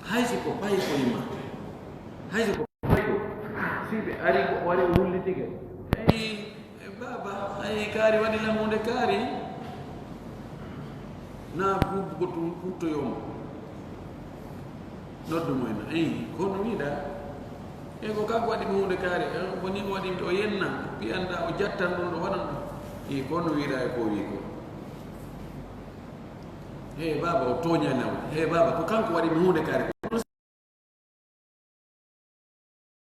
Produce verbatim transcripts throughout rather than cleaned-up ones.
Hay si ko payi ko yimma, hay si ko payi ko, si ɓe ari ko wari o wullitike, eyi, e baaba, ay kaari waɗi lan hunde kaari, na buubu ko tun kuttoyoo mo. Noddu mo en, eyi, kono wiɗa, e ko kanko waɗi mi hunde kaari, eh, ko ni o waɗi o yenna, piyanda, o jattan ɗum, ɗo waɗan ɗum. E kono wiɗa e ko wi ko. He baaba, o tooñani am. He baaba, ko kanko waɗi mi hunde kaari.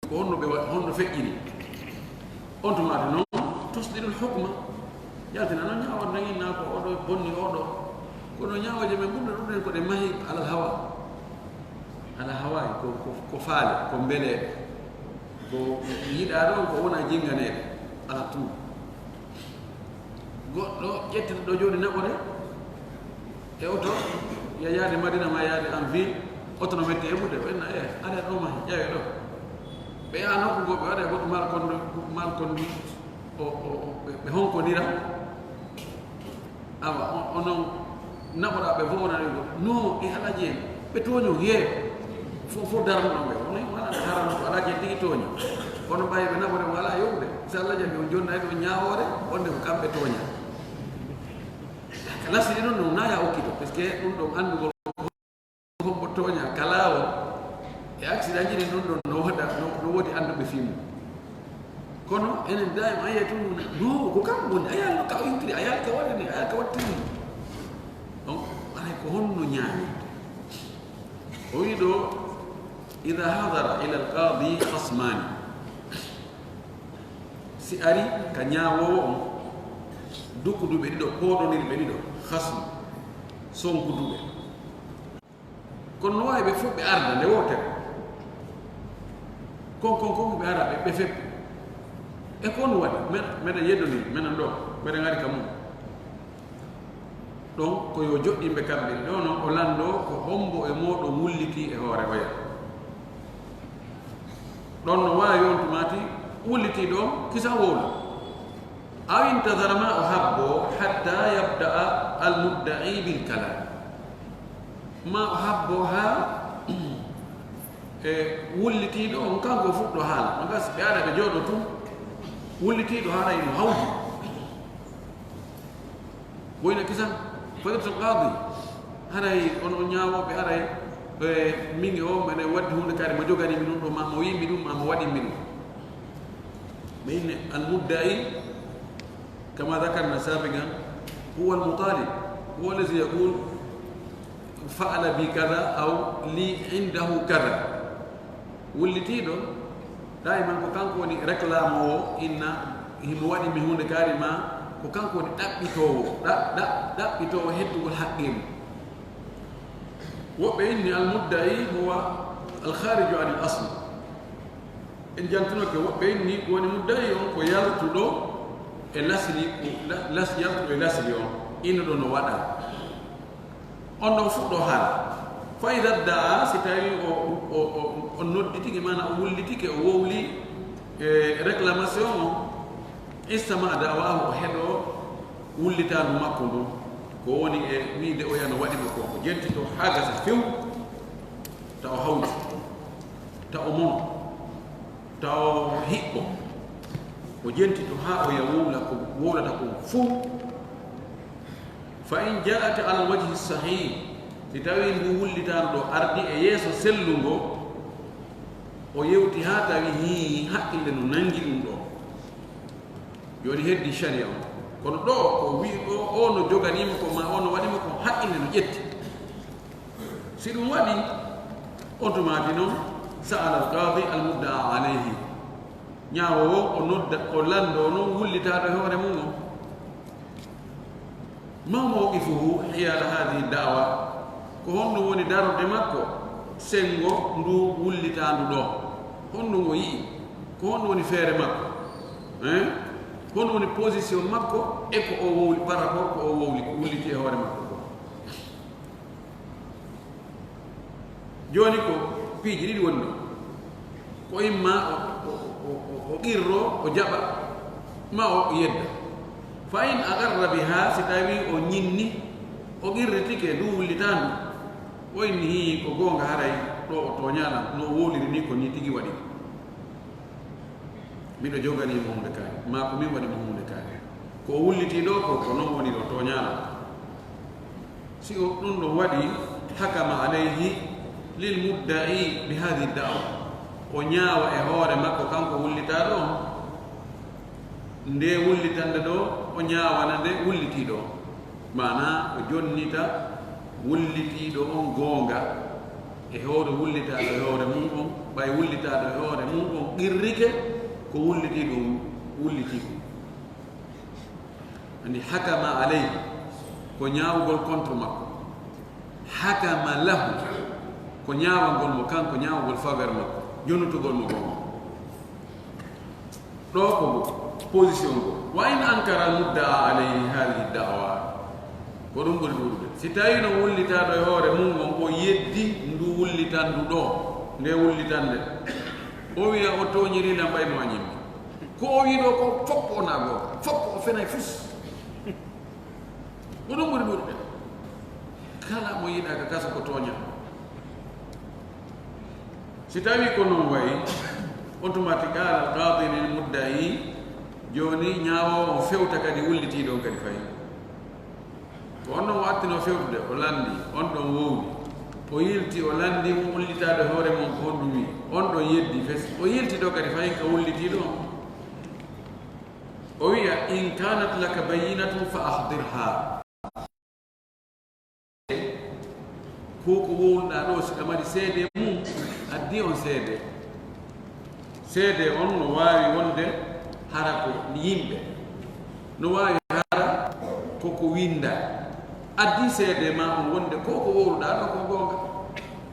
Ko honno ɓe wa-, honno feƴƴini? On tuma to noon, tusdidul hukma. Yaltina noon ñaawo, nangina ko oɗo bonni oɗo. Kono ñaawooje men ɓurɗe ɗuɗen ko ɗe mahi alal hawa. Alal hawa ko, ko, ko faale, ko mbeleeɗe. Ko yiɗaa ɗoon ko wona jinnganeede. Ala tuu. Goɗɗo ƴettata ɗo jooni naɓore e oto, ya yaade Madina ma yaade en ville, oto no metti heɓude, o enna, e, are ɗo ma, ƴeewe ɗo. Ɓe yaha nokku goo, ɓe waɗa e goɗɗo mal kondo, mal kondo, o, o, o, ɓe, ɓe honkonira. Awa, o, o noon naɓoraa ɓe fof wonani goɗɗo. No, e alaaji en, ɓe tooño, yee. Fof, fof darano ɗon ɓe. Woni, wala haram ko alaaji en tigi tooñi. Kono ɓay ɓe naɓore mo alaa yoɓude. So Allah jaɓi on jonnay ɗo ñaawoore, wonde ko kamɓe tooña. Ka lasiri ɗon, ɗum na ya okkito, parce que ɗum ɗon anndugol ko hombo tooña, ka laawol. E accident ji ɗin ɗum ɗon no waɗa, no, no woodi annduɓe fii mum. Kono enen daima a yiyay tun, no, ko kanko woni, a yiyay no ka o yintiri, a yiyay ka waɗani, a yiyay ka waɗtiri. Donc, haray ko honno ñaami? O wi ɗo, "Ida hadara ila alqadi khasmani." Si ari ka ñaawoowo on, dukkuduɓe ɗiɗo, pooɗondirɓe ɗiɗo, khasm, sonkuduɓe. Kono no waawi ɓe fof ɓe arda nde wootere. Kon, kon, kon ɓe ara ɓe, ɓe feppi. E ko on waɗi? Men, meɗen yeddondiri, menen ɗo, meɗen ari ka mum. Ɗon ko yo joɗɗimɓe kamɓe ɗiɗo, ɗo noon o lanndoo ko hombo e mooɗon wulliti e hoore oya. Ɗon no waawi on tumaati wulliti ɗon kisan wowla. Aw intadara ma o habbo hatta yabda'a al mudda'i bil kalam. Ma o habbo haa e wullitiiɗo on kanko fuɗɗo haala. No gas ɓe ara ɓe jooɗo tun. Wullitiiɗo haala imo hawji. Woyna kisan, fadilatul qadi. Haray on, on ñaawooɓe, haray, e, min e o, mene waddi hunde kadi mo jogani mi ɗum ɗo, ma mo wi'i mi ɗum, ma mo waɗi mi ɗum. Ɓe inni al mudda'i, kama dhakarna sabiqan, huwa al mutalib, huwa allazi yaqul fa'ala bi kadha aw li indahu kadha. Wullitiiɗo, daiman ko kanko woni réclame o, inna himo waɗi mi hunde kaari ma, ko kanko woni ɗaɓɓitoowo, ɗa-, ɗa-, ɗaɓɓitoowo heddugol haqqe mum. Woɓɓe inni al mudda'i huwa al khariju anil asl. En jantunoke woɓɓe inni ko woni mudda'i on ko yaltuɗo e lasli, ko la-, las-, yaltuɗo e lasli on, innuɗo no waɗa. On ɗon fuɗɗo haala. Fa ida da'a, si tawi o, o, o, o nodditike, maana o wullitike, o wowli e réclamation on, istama da'wahu, o heɗo wullitaandu makko ndun, ko woni e wiide oya no waɗi mo ko, o jentito haa gasa few, ta o hawju, ta o mono, ta o hiɓɓo, o jentito haa oya wowla ko wowlata kon fuu. Fa in ja'at ala wajhi sahih, si tawi ndu wullitaandu ɗo ardi e yeeso sellungo, o yewti haa tawi hii haqqille no nangi ɗum ɗo. Jooni heddi sharia on. Kono ɗo ko wi'i ɗo o no joganiimo ko ma o no waɗimo ko haqqille no ƴetti. Si ɗum waɗi, on tumaati noon sa'ala al-qadi al-mudda'a alayhi. Ñaawoowo o nodda, o lanndoo noon wullitaaɗo e hoore mum on. Ma mawqifuhu hiyala hadhihi da'wa? Ko honno woni darorde makko senngo ndu wullitaandu ɗo? Honno o yi'i? Ko honno woni feere makko? Hein? Honno woni position makko e ko o wowli par rapport ko o wowli, ko wulliti e hoore makko ko? Jooni ko piiji ɗiɗi woni ɗo. Ko imma o, o, o, o, o qirro, o jaɓa, ma o yedda. Fa in aqarra biha, si tawi o ñinni, o qirritike ndu wullitaandu, Ko inni hii ko goonga, haray ɗo o tooñaana, no o wowliri ni ko ni tigi waɗi. Miɗo joganii mo huunde kaari, maa ko min waɗi mo huunde kaari. Ko o wullitii ɗo ko, ko non woni ɗo tooñaana. Si o ɗum ɗon waɗi, hakama alayhi lil mudda'i bi hadhihi da'wa. O ñaawa e hoore makko kanko wullitaaɗo on. Nde wullitande ɗo, o ñaawana nde wullitiiɗo on. Maanaa, o jonnita wullitiiɗo on goonga e hoore wullitaaɗo e hoore mum on, ɓay wullitaaɗo e hoore mum on qirrike ko wullitiiɗo on wullitii kon. Anndi, hakama alayhi, ko ñaawugol contre makko. Hakama lahu, ko ñaawangol mo kanko, ñaawugol faveur makko, jonnutugol mo goonga. Ɗo ko ngo position ngo. Wa in ankara al mudda'a alayhi hadhihi da'wa. Ko ɗum ɓuri ɗuuɗude. Si tawii no wullitaaɗo e hoore mum on, o yeddi ndu wullitandu ɗo, nde wullitande. O wiya o tooñirii lan ɓay mo añimmi. Ko o wii ɗo ko foppo wonaa goonga. Foppo o fenay fus. Ko ɗum ɓuri ɗuuɗude. Kala mo yiɗaa ka kaso ko tooña. Si tawii ko non wayi, on tuma ti qaala al qaadi lil mudda'i, jooni ñaawoowo on fewta kadi wullitiiɗo on kadi fayi. Ko on ɗon o attinoo fewtude, o lanndii, on ɗon wowli. O yilti, o lanndii mo wullitaaɗo hoore mum ko honɗum wii. On ɗon yeddi fes. O yilti ɗo kadi fayi ka wullitiiɗo on. O wiya, "In kanat laka bayyinatun fa ahdirha." Ko ko wowluɗaa ɗo, si ɗa mari seede mum, addi on seede. Seede on no waawi wonde hara ko yimɓe. No waawi hara ko ko winnda. Addi seede ma on wonde ko ko wowluɗaa ɗo ko goonga.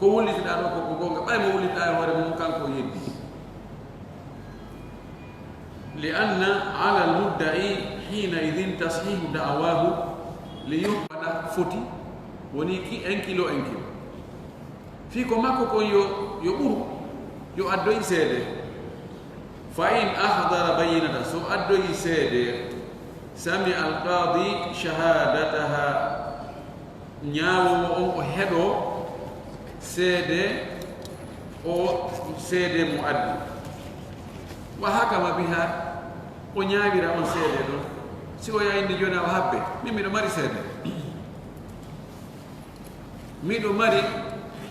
Ko wullitiɗaa ɗo ko ko goonga. Ɓay mo wullitiɗaa e hoore mum, kanko o yeddi. Li anna ala al mudda'i hiina idin tashihu da'awaahu li yuhbada foti woni ki en kilo en kilo. Fii ko makko kon yo, yo ɓuru, yo addoy seede. Fa in ahdara bayyinata, so addoy seede, sami al qaadi shahadataha. Ñaawoowo on o heɗoo seede, o seede mo addi. Wa hakama biha, o ñaawira on seede ɗon. Si o yaha inde jooni awa habbe, min miɗo mari seede. Miɗo mari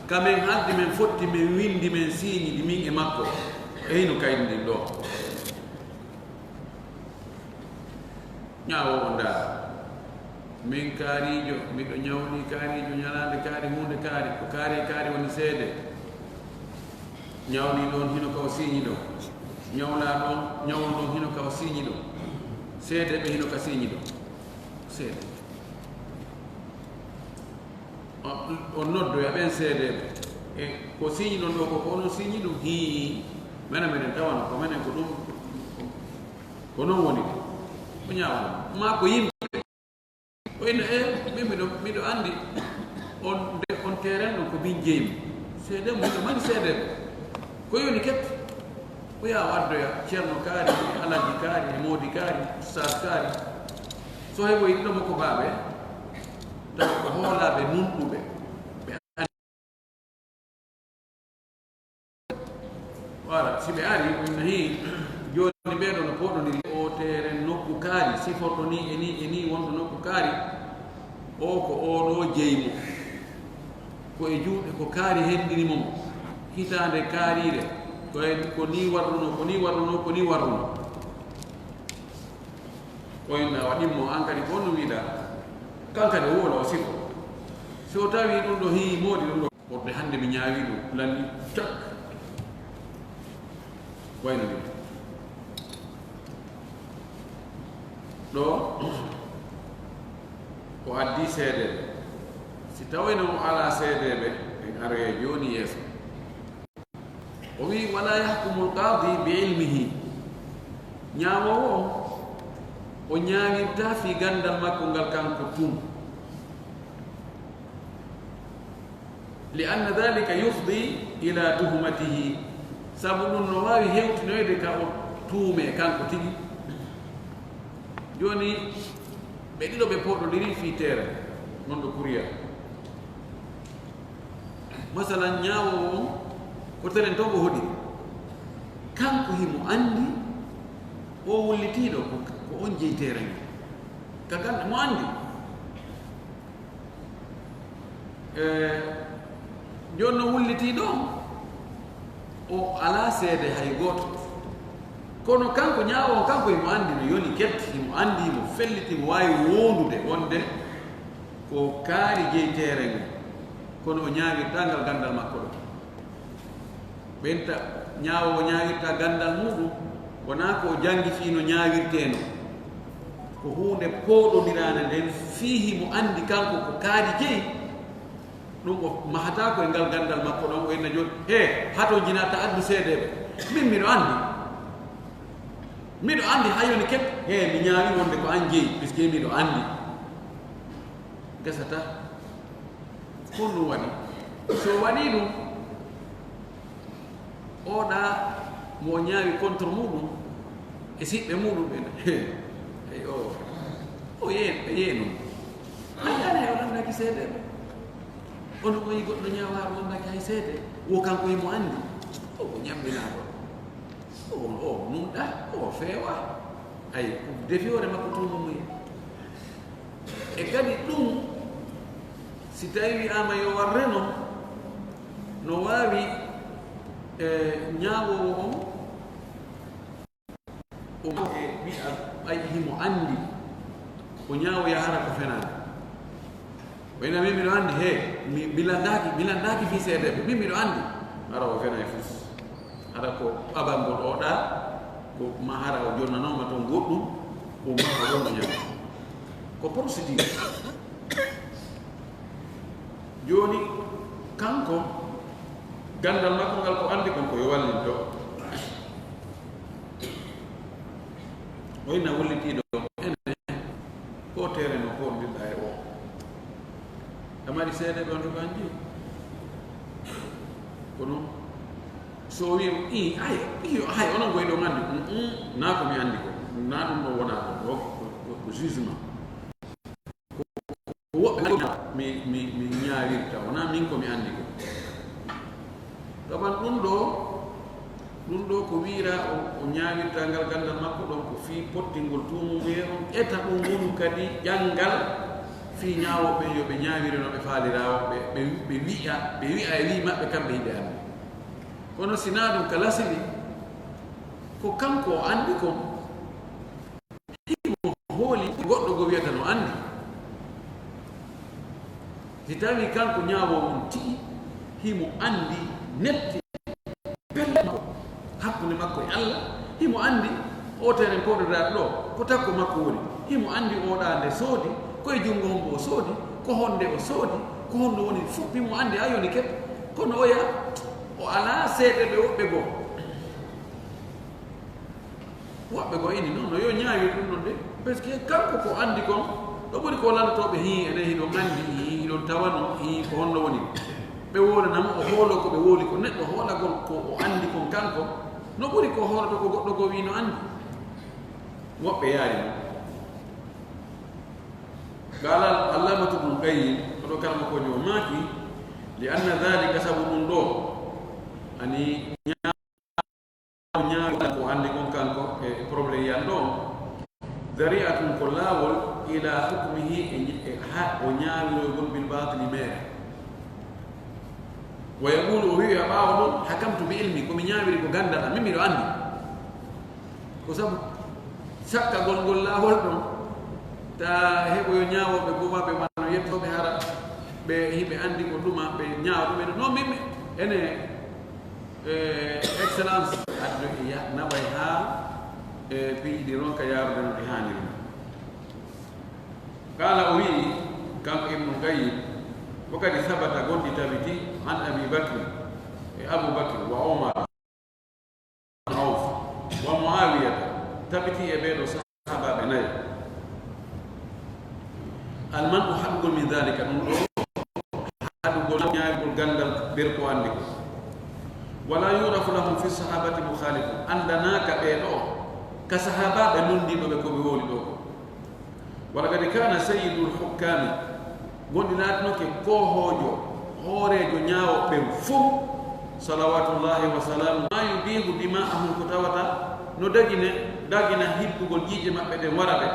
ka men haldi, men fotti, men windi, men siiñidi min e makko. E hino kaydi ndin ɗo. Ñaawoowo ndaara. Min kaariijo, miɗo ñawni kaariijo ñalaande kaari, huunde kaari, ko kaari e kaari woni seede. Ñawni ɗon hino ka o siiñi ɗon. Ñawla ɗon, ñawu ɗon hino ka o siiñi ɗon. Seede ɓe hino ka siiñi ɗon. Seede. O, o noddoya ɓen seedeeɓe. E ko siiñi ɗon ɗo ko, ko onon siiñi ɗum? Hii, menen meɗen tawano, ko menen ko ɗum, ko non woni de. Ko ñaawano. Maa ko yimɓe. O inna, "E, min miɗo, miɗo anndi on, nde on teeren ɗon ko min jeyi mo." Seede mo, miɗo mari seedeeɓe. Ko yoni ket? O yaha o addoya Ceerno kaari, e Alhaji kaari, e Moodi kaari, Ustaas kaari. So heɓoyi ɗiɗo makko baaɓe, tawa ko hoolaaɓe nunɗuɓe. Ɓe anndi. Wala, si ɓe ari, o inna, "Hii, jooni ɓee ɗoo no pooɗondiri o teeren nokku kaari, siforɗo nii e nii e nii wonɗo nokku kaari, o ko oo ɗoo jeyi mo. Ko e juuɗe, ko kaari henndini mo mo. Hitaande kaariire, ko e, ko nii warrunoo, ko nii warrunoo, ko nii warrunoo." O inna, "Wa ɗimmo, an kadi ko on no wiɗaa?" Kan kadi o wowla, o sifo. Si o tawi ɗum ɗo hii moodi ɗum ɗo. Woɓɓe hannde mi ñaawi ɗum, lanni cak. Wayno ni. Ɗo, o addi seedeeɓe. Si tawayno o alaa seedeeɓe, en aroyay jooni yeeso. O wi'i, "Wala yahkumul qaadi bi ilmihi." Ñaawoowo on, o ñaawirtaa fii ganndal makko ngal kanko tun. "Li anna dhalika yufdi ila tuhmatihi." Sabu ɗum no waawi hewtinoyde ka o tuumee kanko tigi. Jooni, ɓe ɗiɗo ɓe pooɗondiri fii teere, non ɗo kuriya. Masalan, ñaawoowo on, ko telen ton o hoɗi. Kanko himo anndi o wullitiiɗo ko, ko on jeyi teeraŋe. Ka gan-, mo anndi. E, jooni no wullitiiɗo on, o alaa seede hay gooto. Kono kanko ñaawoowo on, kanko himo anndi no yoni ket, himo anndi, himo felliti, himo waawi woondude wonde ko kaari jeyi teeraŋe. Kono o ñaawirtaa ngal ganndal makko ɗo. Ɓenta ñaawoowo ñaawirtaa ganndal muuɗum, wonaa ko o janngi fii no ñaawirtee non. Ko huunde pooɗondiraande nden fii himo anndi kanko ko kaari jeyi, ɗum o mahataa ko e ngal ganndal makko ɗon, o inna jooni, "Hee, hato jinaa ta addu seedeeɓe. Min miɗo anndi. Miɗo anndi haa yoni ket. Hee, mi ñaawi wonde ko an jeyi, puisque miɗo anndi." Gasataa. Ko ɗum waɗi. So waɗii ɗum, oɗa mo ñaawi contre muuɗum e siɓɓe muuɗum ɓen. Ey, o, o yee-, ɓe yeenum. Ay, ane, o lanndaki seedeeɓe. Ono o yi goɗɗo ñaawaaɗo, lanndaki hay seede. Wo kanko himo anndi. O ko ñamminaaɗo. O, o nunɗa, o feewa. Ay, ko defi hoore makko tun mo muyi. E kadi ɗum, si tawi wi'aama yo warre non, no waawi, e, ñaawoowo on, o e wi'a ɓay himo anndi, o ñaawoya hara ko fenaani. O ina min miɗo anndi, he, mi, mi lanndaaki, mi lanndaaki fii seedeeɓe, min miɗo anndi. Hara o fenay fus. Hara ko ɓabangol oɗa, ko ma hara o jonnanooma ton goɗɗum, ko ma o ɗon o ñaama. Ko procédure. Jooni, kanko, ganndal makko ngal ko anndi kon ko yo wallinto. O ina wullitiiɗo ene, ko tere no ko ndinɗa e o. Amari seedeeɓe on ɗum anndi. Ko ɗum, so o wi'i, "Ii, ay, iyo, ay, onon goy ɗo anndi." "Mm, mm, naa ko mi anndi ko. Naa ɗum ɗo wona ko. Ko, ko, ko, ko jugement. Ko woɓɓe mi, mi, mi ñaawirta. Wona min ko mi anndi ko." Saban ɗum ɗo, ɗum ɗo ko wiira o, o ñaawirta ngal ganndal makko ɗon ko fii pottingol tuumunguye on, eta ɗum wonu kadi ƴanngal fii ñaawooɓe yo ɓe ñaawire no ɓe faalira o, ɓe, ɓe, ɓe wi'a, ɓe wi'a e wii maɓɓe kamɓe hiɓe anndi. Kono si naa ɗum ka lasili, ko kanko o anndi kon, himo hooli goɗɗo go wi'ata no anndi. Si tawi kanko ñaawoowo on tigi, himo anndi netti pelle makko, hakkunde makko e Alla, himo anndi o teren koɗoɗaaɗo ɗo, ko takko makko woni. Himo anndi oɗa nde soodi, ko e junngo hombo o soodi, ko honde o soodi, ko honno woni fof, himo anndi haa yoni ket. Kono oya, o alaa seedeeɓe woɓɓe goo. Woɓɓe goo ini noon, no yo ñaawir ɗum ɗon de. Parce que kanko ko anndi kon, ɗo ɓuri ko lanndotooɓe, hii, enen hiɗon anndi, hii, hiɗon tawano, hii, ko honno woni. Ɓe woolanamo, o hoolo ko ɓe wooli ko. Neɗɗo hoolagol ko o anndi kon kanko, no ɓuri ko hooloto ko goɗɗo goo wii no anndi. Woɓɓe yaari mo. Qaala al-Allamatu Ibnul Qayyim, oɗo karamokoojo o maaki, "Li anna dhalika", sabu ɗum ɗo, ani ñaawo, ñaawo ko anndi kon kanko e problème yan ɗo, "dhari'atun", ko laawol, "ila hukmihi", e, e ha o ñaawiroygol, "bil batili", meere. Wa yaqulu, o wi'a ɓaawo ɗum, "Hakamtu bi ilmi", ko mi ñaawiri ko ganndal am, min miɗo anndi. Ko sabu sakkagol ngol laawol ɗon, ta heɓoyo ñaawooɓe goo ɓe wano yettooɓe hara ɓe hiɓe anndi ko ɗuma ɓe ñaawa ɗum. Ene, non, min, ene, eh, excellence, addu e ya-, naɓay haa, eh, piiji ɗi ronka yaarude no ɗi haaniri. Qaala, o wi'i, kanko Ibnu Qayyim, "Wa qad thabata", gonɗi tabiti, "an Abi Bakr", e Abu Bakr, "wa Umar", Awf, "wa Muawiyata", tabiti e ɓee ɗoo sahaabaaɓe nayo. Al-man'u, haɗugol, "min dhalika", ɗum ɗo, haɗugol, ñaawirgol ganndal nder ko anndi ko. "Wa la yu'rafu lahum fi sahaabati mukhalifun", anndanaaka ɓee ɗoo ka sahaabaaɓe lunndiiɓe ɓe ko ɓe wowli ɗoo ko. "Wa laqad kaana sayyidul hukkaami", gonɗi laatinoke koohoojo Hooreejo ñaawooɓe ɓen fow, salawatullahi wa salamu, ma yubihu dima'ahum, ko tawata no dagine, dagina hiddugol ƴiiƴe maɓɓe ɗen wara ɓe,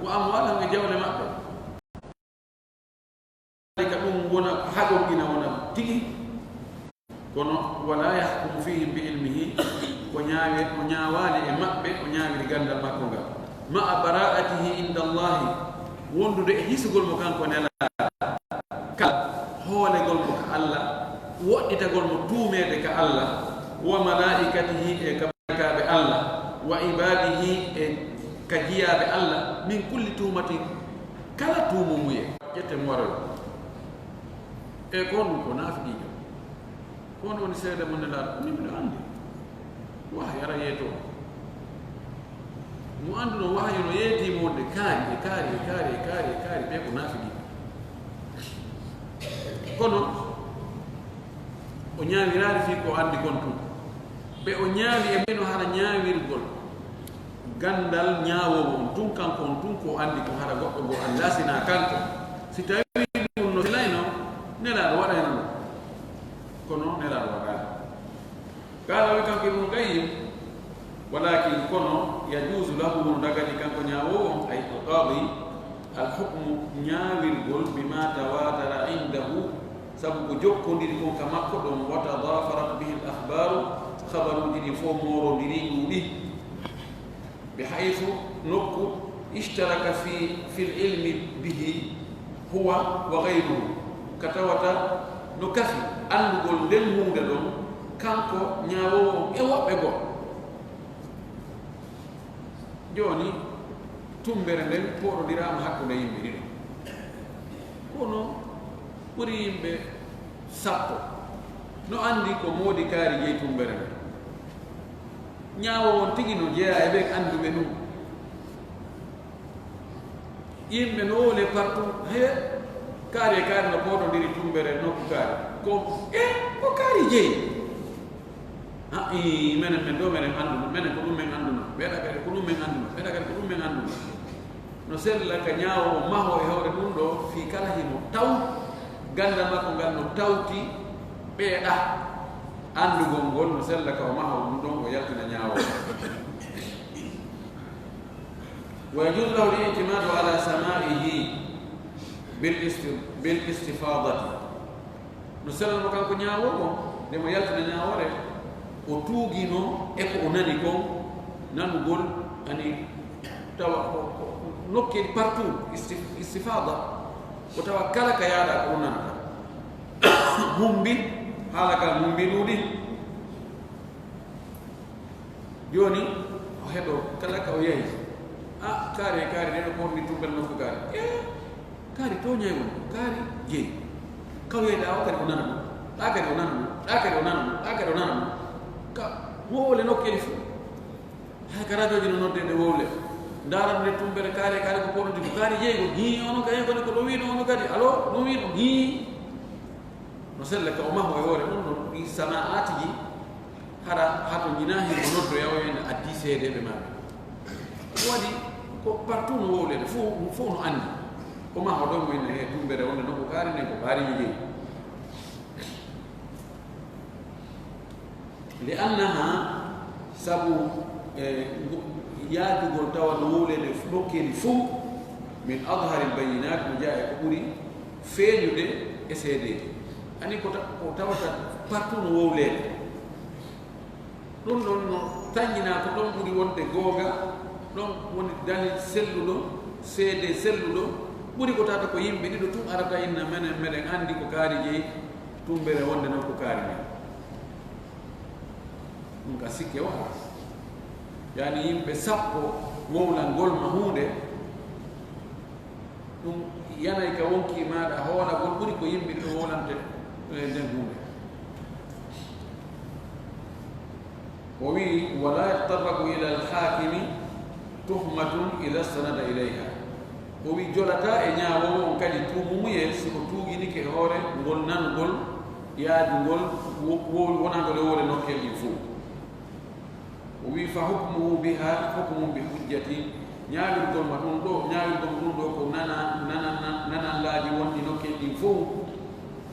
wa amwalahum, e jawle maɓɓe. Ka ɗum wona haɗon ina wona tigi, kono wala yahkumu fihim bi ilmihi, o ñaawe-, o ñaawaali e maɓɓe, o ñaawiri ganndal makko ngal. Ma'a bara'atihi inda Allahi, wondude e hisugol mo kanko Nelaaɗo, kala hoolegol mo ka Allah, woɗɗitagol mo tuumeede ka Allah, wa malaa'ikatihi, e ka malaa'ikaaɓe Allah, wa ibaadihi, e ka jiyaaɓe Allah, min kulli tuhumatin, kala tuumumuye. Ƴetten waroy. E ko ɗum ko naafiqiijo. Ko on woni seede mo Nelaaɗo? Ni miɗo anndi. Wahayi ara yeeto. Mo annduno wahayi no yeeti mo wonde kaari, e kaari, e kaari, e kaari, e kaari, ɓe ko naafiqiiɓe. Kono o ñaawiraali fii ko anndi kon tun. Ɓe o ñaawi e ɓe no hara ñaawirgol ganndal ñaawoowo on tun, kanko on tun ko anndi ko hara goɗɗo goo anndaa si naa kanko. Si tawii ɗum no silayno, Nelaaɗo waɗayno ɗum. Kono Nelaaɗo waɗaali. Qaala, wi kanko Ibnu Qayyim, walakin, kono, yajuuzu lahu, no dagani kanko ñaawoowo on, ay al-qaadi, al-hukmu, ñaawirgol, bima tawaatara indahu, sabu ko jokkondiri kon ka makko ɗon, wa tadaafarat bihi al-akhbaaru, khabaruuji ɗin fow moorondirii ɗuuɗi. Bihaythu, nokku, ishtaraka fi, fil ilmi bihi huwa wa ghayruhu, ka tawata no kafi anndugol nden huunde ɗon, kanko ñaawoowo on e woɓɓe goo. Jooni, tummbere nden pooɗondiraama hakkunde yimɓe ɗiɗo. Kono ɓuri yimɓe sappo no anndi ko moodi kaari jeyi tummbere nden. Ñaawoowo on tigi no jeyaa e ɓen annduɓe ɗum. Yimɓe no wowle partout, he, kaari e kaari no pooɗondiri tummbere nokku kaari. Ko, e, ko kaari jeyi. Ha, ii, menen men ɗo, menen annduno, menen ko ɗum men annduno, ɓeeɗa kadi ko ɗum men annduno, ɓeeɗa kadi ko ɗum men annduno. No sella ka ñaawoowo mahoo e hoore ɗum ɗoo, fii kala himo taw, ganndal makko ngal no tawti ɓeeɗa anndugol ngol, no sella ka o mahoo ɗum ɗon, o yaltina ñaawoowo. Wa yajuuzu lahu al-i'timaadu ala samaa'ihi bil isti-, bil istifaadati. No sellanoo kanko ñaawoowo, nde mo yaltina ñaawoore, o tuugino e ko o nani kon, nanugol, ani tawa ko, ko nokkeeli partout, isti-, istifaada, ko tawa kala ka yaaɗaa ko ɗum nanata. Humbi, haala ka humbi ɗuuɗi. Jooni, o heɗo, kala ka o yahi. A, kaari, kaari, neɗɗo ɓorni tummbere nokku kaari. E, kaari tooñay woni, kaari jeyi. Ka o yahi ɗaa o kadi o nana ɗum, ɗaa kadi o nana ɗum, ɗaa kadi o nana ɗum, ɗaa kadi o nana ɗum. Ka wowle nokkeeli fof. Hay ka radio ji no noddeede wowle. Ndaara nde tummbere kaari, kaari ko ɓornude ko kaari jeyi ko. Hii, ono kadi, kono ko ɗum wii ɗum, ono kadi. Allo, ɗum wii ɗum, hii. No sella ka o mahoo e hoore ɗum ɗon, ɗi sana'aatiji, hara hato ñinaa himo noddoya o ene addi seedeeɓe maɓɓe. Ɗum waɗi ko partout no wowleede, fof, fof no anndi. O mahoo ɗon mo inna he tummbere wonde nokku kaari nden ko kaari jeyi. Li annaha, sabu, e, ngu-, yaajugol tawa no wowleede nokkeeli fof, min adharil bayyinaat, no jeyaa e ko ɓuri feeñude e seedeeji. Ani ko ta-, ko tawata partout no wowleede. Ɗum ɗon no tañinaa ko ɗon ɓuri wonde goonga, ɗon woni dalil selluɗo, seedee selluɗo, ɓuri ko tawata ko yimɓe ɗiɗo tun arata inna menen, meɗen anndi ko kaari jeyi, tummbere wonde non ko kaari men. Ɗum ka sikke waɗa. Yani yimɓe sappo wowlangol ma huunde, ɗum yanay ka wonkii maaɗa hoolagol ɓuri ko yimɓe ɗiɗo wowlante, eh, nden huunde. O wi'i, "Wala yataraku ila alhakimi tuhmatun ida stanada ilayha." O wi'i, jolataa e ñaawoowo on kadi tuumumuye si o tuuginike hoore ngol nanugol, yaajungol, wo-, wo-, wonangol e woore nokkel ɗin fow. O wi'i, "Fa hukmuhu biha hukmun bi hujjati." Ñaawirgol ma ɗum ɗo, ñaawirgol ma ɗum ɗo ko nana-, nana-, nana-, nanallaaji wonɗi nokkel ɗin fow.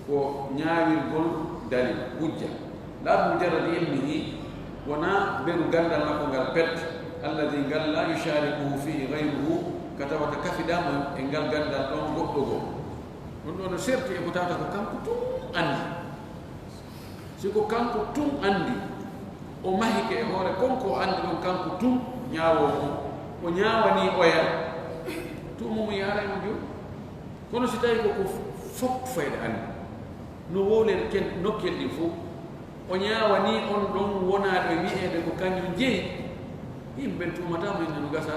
Ko ñaawirgol dalil, hujja. Laa bi mujarradi ilmihi, wonaa beru ganndal makko ngal pet, alladi ngal laa yusharikuhu fihi gayruhu, ka tawata kafidaama e ngal ganndal ɗon goɗɗo goo. Ɗum ɗoo no serti e ko tawata ko kanko tun anndi. Si ko kanko tun anndi, o mahike e hoore kon ko o anndi ɗon kanko tun, ñaawoowo on, o ñaawanii oya, tuumu mum yaara e mo jooni. Kono si tawii ko ko fof fayde anndi, no wowlere ken nokkel ɗin fof, o ñaawanii on ɗon wonaaɗo e wi'eede ko kañum jeyi, yimɓe ɓen tuumata mo, inna no gasa.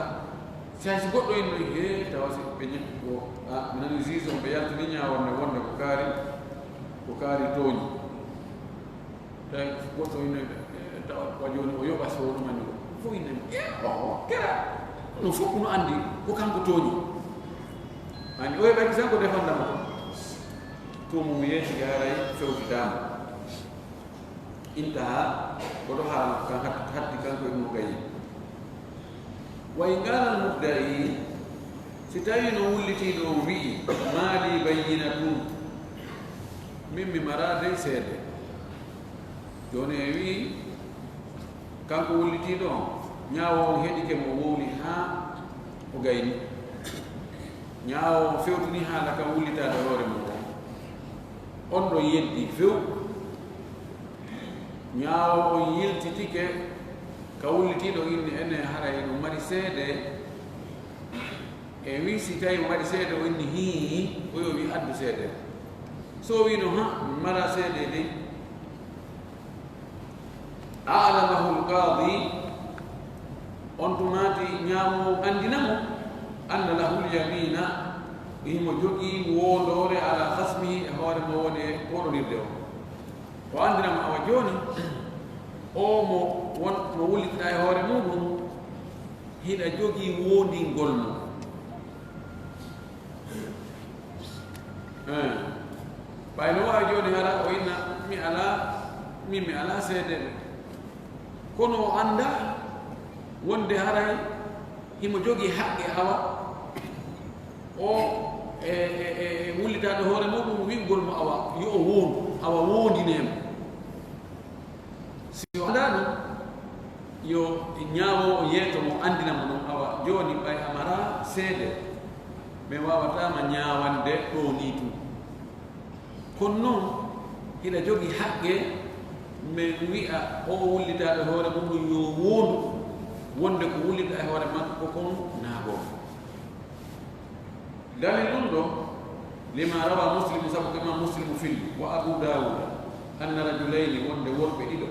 Si hay si goɗɗo inno, he, tawa si ɓe ñe-, ko, a, mi nani juge on ɓe yaltini ñaawonde wonde ko kaari, ko kaari tooñi. Tawi goɗɗo inno, e, tawa ko jooni o yoɓa so ɗum anndi ko fof inne, e, o, kera. Ɗum fof no anndi ko kanko tooñi. Anndi oya ɓay kisan ko defandama ko. Tuumu mum yeetike haray fewtitaama. Intaha, ko ɗo haala kan hat-, hatti kanko Ibnu Qayyim. Wa in qaala al-mudda'i, si tawii no wullitiiɗo on wi'i, maa lii bayyinatun, min mi maraa dey seede. Jooni en wi'i, kanko wullitiiɗo on, ñaawoowo on heɗike mo, o wowli haa o gayni. Ñaawoowo on fewtini haala kan wullitaade hoore mum on. On ɗon yeddi few. Ñaawoowo on yiltitike ka wullitiiɗo on inni, ene haray no mari seede. E wi si tawi o mari seede, o inni hii, o yo wi addu seede. So o wi no ha, mi mara seede dey. A'lamahu al-qaadi, on tumaati ñaawoowo anndina mo, anna lahu al-yamiina, himo jogii woondoore ala khasmihi e hoore mo woni e woɗondirde o. O anndina mo awa jooni, o mo won, mo wullitinaa e hoore muɗum, hiɗa jogii woondingol mo. Eh. Ɓay no waawi jooni hara o inna, mi alaa, min mi alaa seedeeɓe. Kono o anndaa wonde haray himo jogii haqqe awa o e, e, e, e wullitaade hoore muɗum wi'ugol mo awa yo o woondu, awa woondinee mo. Si o anndaa ɗum, yo ñaawo o yeeto mo, anndina mo ɗum, awa jooni ɓay a maraa seede, mi waawataa ma ñaawande ɗoo nii tun. Kono noon, hiɗa jogii haqqe, min wi'a o wullitaaɗo e hoore muɗum yo woondu, wonde ko wullitɗaa e hoore makko kon naagoo. Dalil ɗum ɗo, lima rawa Muslim, sabu ko Imam Muslim filli, wa Abu Dawuda, anna rajulayni, wonde worɓe ɗiɗo,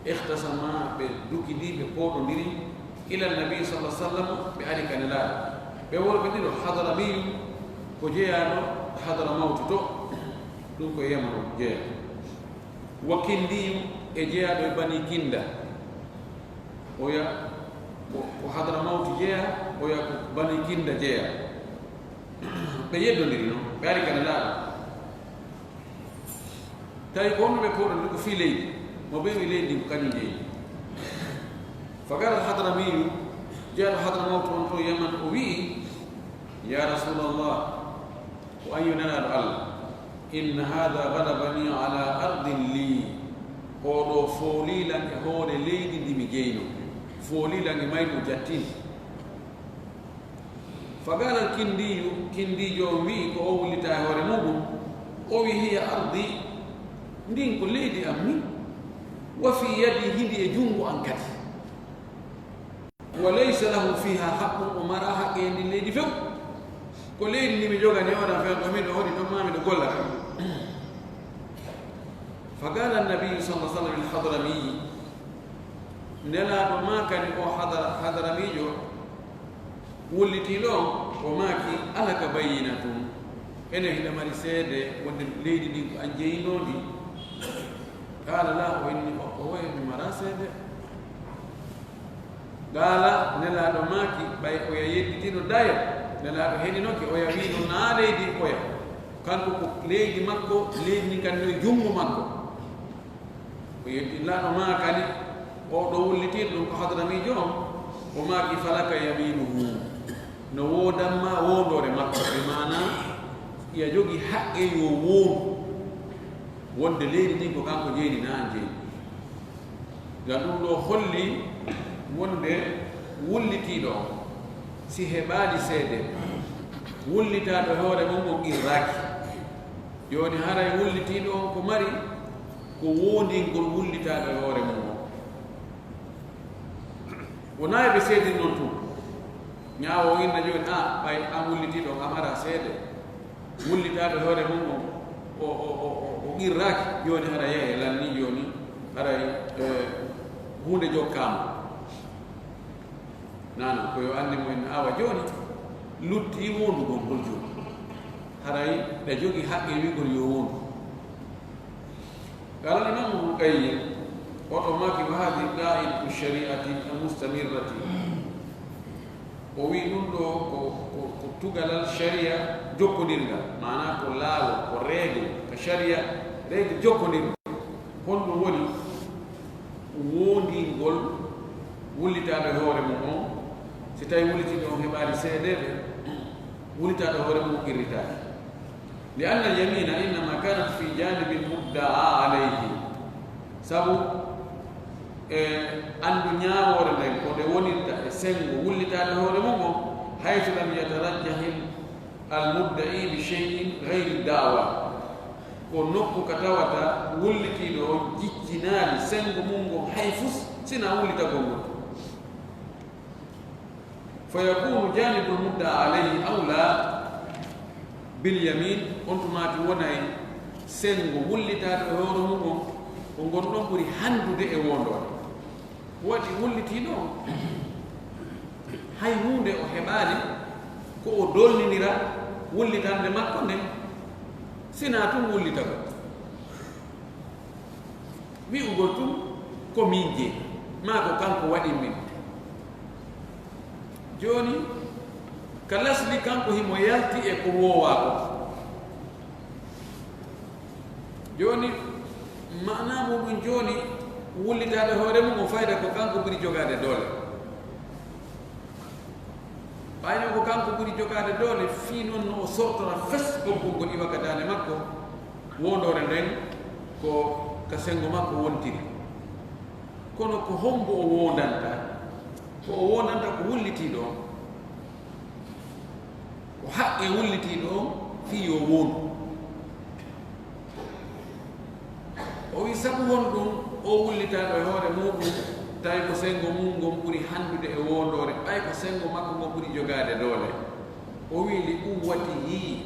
ikhtasama, ɓe dukidii, ɓe pooɗondiri, ila Nabi sallallahu alaihi wasallam, ɓe ari ka Nelaaɗo. Ɓe worɓe ɗiɗo, Hadramiyu, ko jeyaaɗo Hadramawtu to, ɗum ko Yaman o jeyaa. Wa Kindiyu, e jeyaaɗo e Bani Kinda. Oya ko, ko Hadramawtu jeyaa, oya ko Bani Kinda jeyaa. Ɓe yeddondiri noon, ɓe ari ka Nelaaɗo. Tawi ko honno ɓe pooɗondiri ko fii leydi, mo ɓe wi leydi ko kañum jeyi. Fa qaala al-Hadramiyu, jeyaaɗo Hadramawtu on to Yaman, o wi'i, ya Rasulallah, ko an yo Nelaaɗo Allah, inna haadha ghalabani ala ardin lii, oo ɗoo foolii lan e hoore leydi ndi mi jeynoo, foolii lan e mayri o jattini. Fa qaala al-Kindiyu, Kindiijo on wi'i ko o wullitaa e hoore muɗum, o wi'i, hiya ardi, ndin ko leydi am min, wa fii yadi, hindi e junngo am kadi. Wa laysa lahu fiiha haqqun, o maraa haqqe e ndin leydi few. Ko leydi ndi mi jogani on, an few, ɗo miɗo hoɗi ton, maa miɗo golla ton. Fa qaala an-Nabiyyu sallallahu alaihi wasallam lil Hadramiyyi, Nelaaɗo maakani o Hadra-, Hadramiijo wullitiiɗo on, o maaki, alaka bayyinatun, ene hiɗa mari seede wonde leydi ndin ko an jeyinoo ndi? Qaala laa, o inni, o, o, mi maraa seede. Qaala, Nelaaɗo maaki, ɓay oya yedditino dayo, Nelaaɗo heɗinoke, oya wiino naa leydi oya. Kanko ko leydi makko, leydi ndin kadi no e junngo makko. O yeddi Nelaaɗo maakani, oo ɗoo wullitiiɗo ɗum ko Hadramiijo on, o maaki, falaka yamiinuhu. No woodan ma woondoore makko, bi maanaa, iya jogii haqqe yo woondu. Wonde leydi ndin ko kanko jeyni, na an jeyni. Ngam ɗum ɗo holli wonde wullitiiɗo on, si heɓaali seede, wullitaaɗo e hoore mum on qirraaki. Jooni haray wullitiiɗo on ko mari ko woondingol wullitaaɗo e hoore mum on. Wonaa e ɓe seedin noon tun. Ñaawo o inna jooni, a, ɓay an wullitiiɗo on a maraa seede. Wullitaaɗo e hoore mum o, o, o, o, o, o qirraaki, jooni hara yehe lanni, jooni haray, eh, huunde jokkaama. Nana, ko yo anndi mo en awa jooni, lutti wondugol ngol jooni. Haray ɗa jogi haqqe wi'gol yo wondu. قال الإمام ابن القيم, oto maaki, وهذه قاعدة الشريعة المستمرة. O wi'i ɗum ɗo ko, ko, ko tugalal sharia jokkondirngal, maanaa ko laawol, ko règle, ko sharia règle jokkondirngal. Honɗum woni? Woondingol wullitaaɗo e hoore mum on, si tawi wullitiiɗo on heɓaali seedeeɓe, wullitaaɗo e hoore mum qirritaaki. لأن اليمين إنما كانت في جانب المدعى عليه. Sabu e anndu ñaawoore nden ko nde wonirta e senngo wullitaaɗo hoore mum on, حيث لم يترجح المدعي بشيء غير الدعوى. Ko nokku ka tawata wullitiiɗo on jiccinaali senngo mum ngon hay fus, sinaa wullitagol ngol. فيكون جانب المدعى عليه أولى باليمين, on tumaati wonay senngo wullitaaɗo e hoore mum on, ko ngon ɗon ɓuri hanndude e woondoore. Waɗi wullitiiɗo on, hay huunde o heɓaali ko o dolninira wullitande makko nden, sinaa tun wullitagol. Wi'ugol tun ko min jeyi, maa ko kanko waɗi min. Jooni, ka lasli kanko himo yalti e ko woowaa kon. Jooni, maanaa muɗum jooni, wullitaade hoore mum o fayda ko kanko ɓuri jogaade doole. Ɓayno ko kanko ɓuri jogaade doole, fii non no o sortora fes ɓoggol ngol iwa ka daande makko, woondoore nden ko ka senngo makko wontiri. Kono ko hombo o woondanta? Ko o woondanta ko wullitiiɗo on. Ko haqqe wullitiiɗo on fii yo woondu. O wi sabu honɗum o wullitaaɗo e hoore muuɗum, tawi ko senngo mum ngon ɓuri hanndude e woondoore, ɓay ko senngo makko ngon ɓuri jogaade doole. O wi li quwwatihi,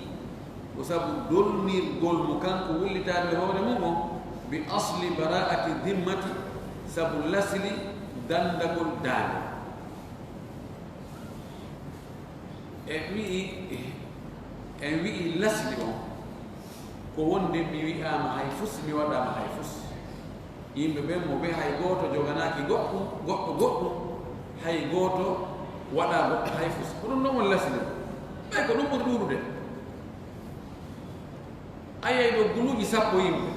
ko sabu dolnirgol mo kanko wullitaaɗo e hoore mum on, bi asli bara'ati dhimmati, sabu lasli danndagol daande. En wi'i, en wi'i lasli on, ko wonde mi wi'aama hay fus, mi waɗaama hay fus. Yimɓe ɓen mo ɓe hay gooto joganaaki goɗɗum, goɗɗo goɗɗum, hay gooto waɗaa goɗɗo hay fus. Ko ɗum ɗon woni lasli on. Ɓay ko ɗum ɓuri ɗuuɗude. A yiyay ɗo guluuji sappo yimɓe,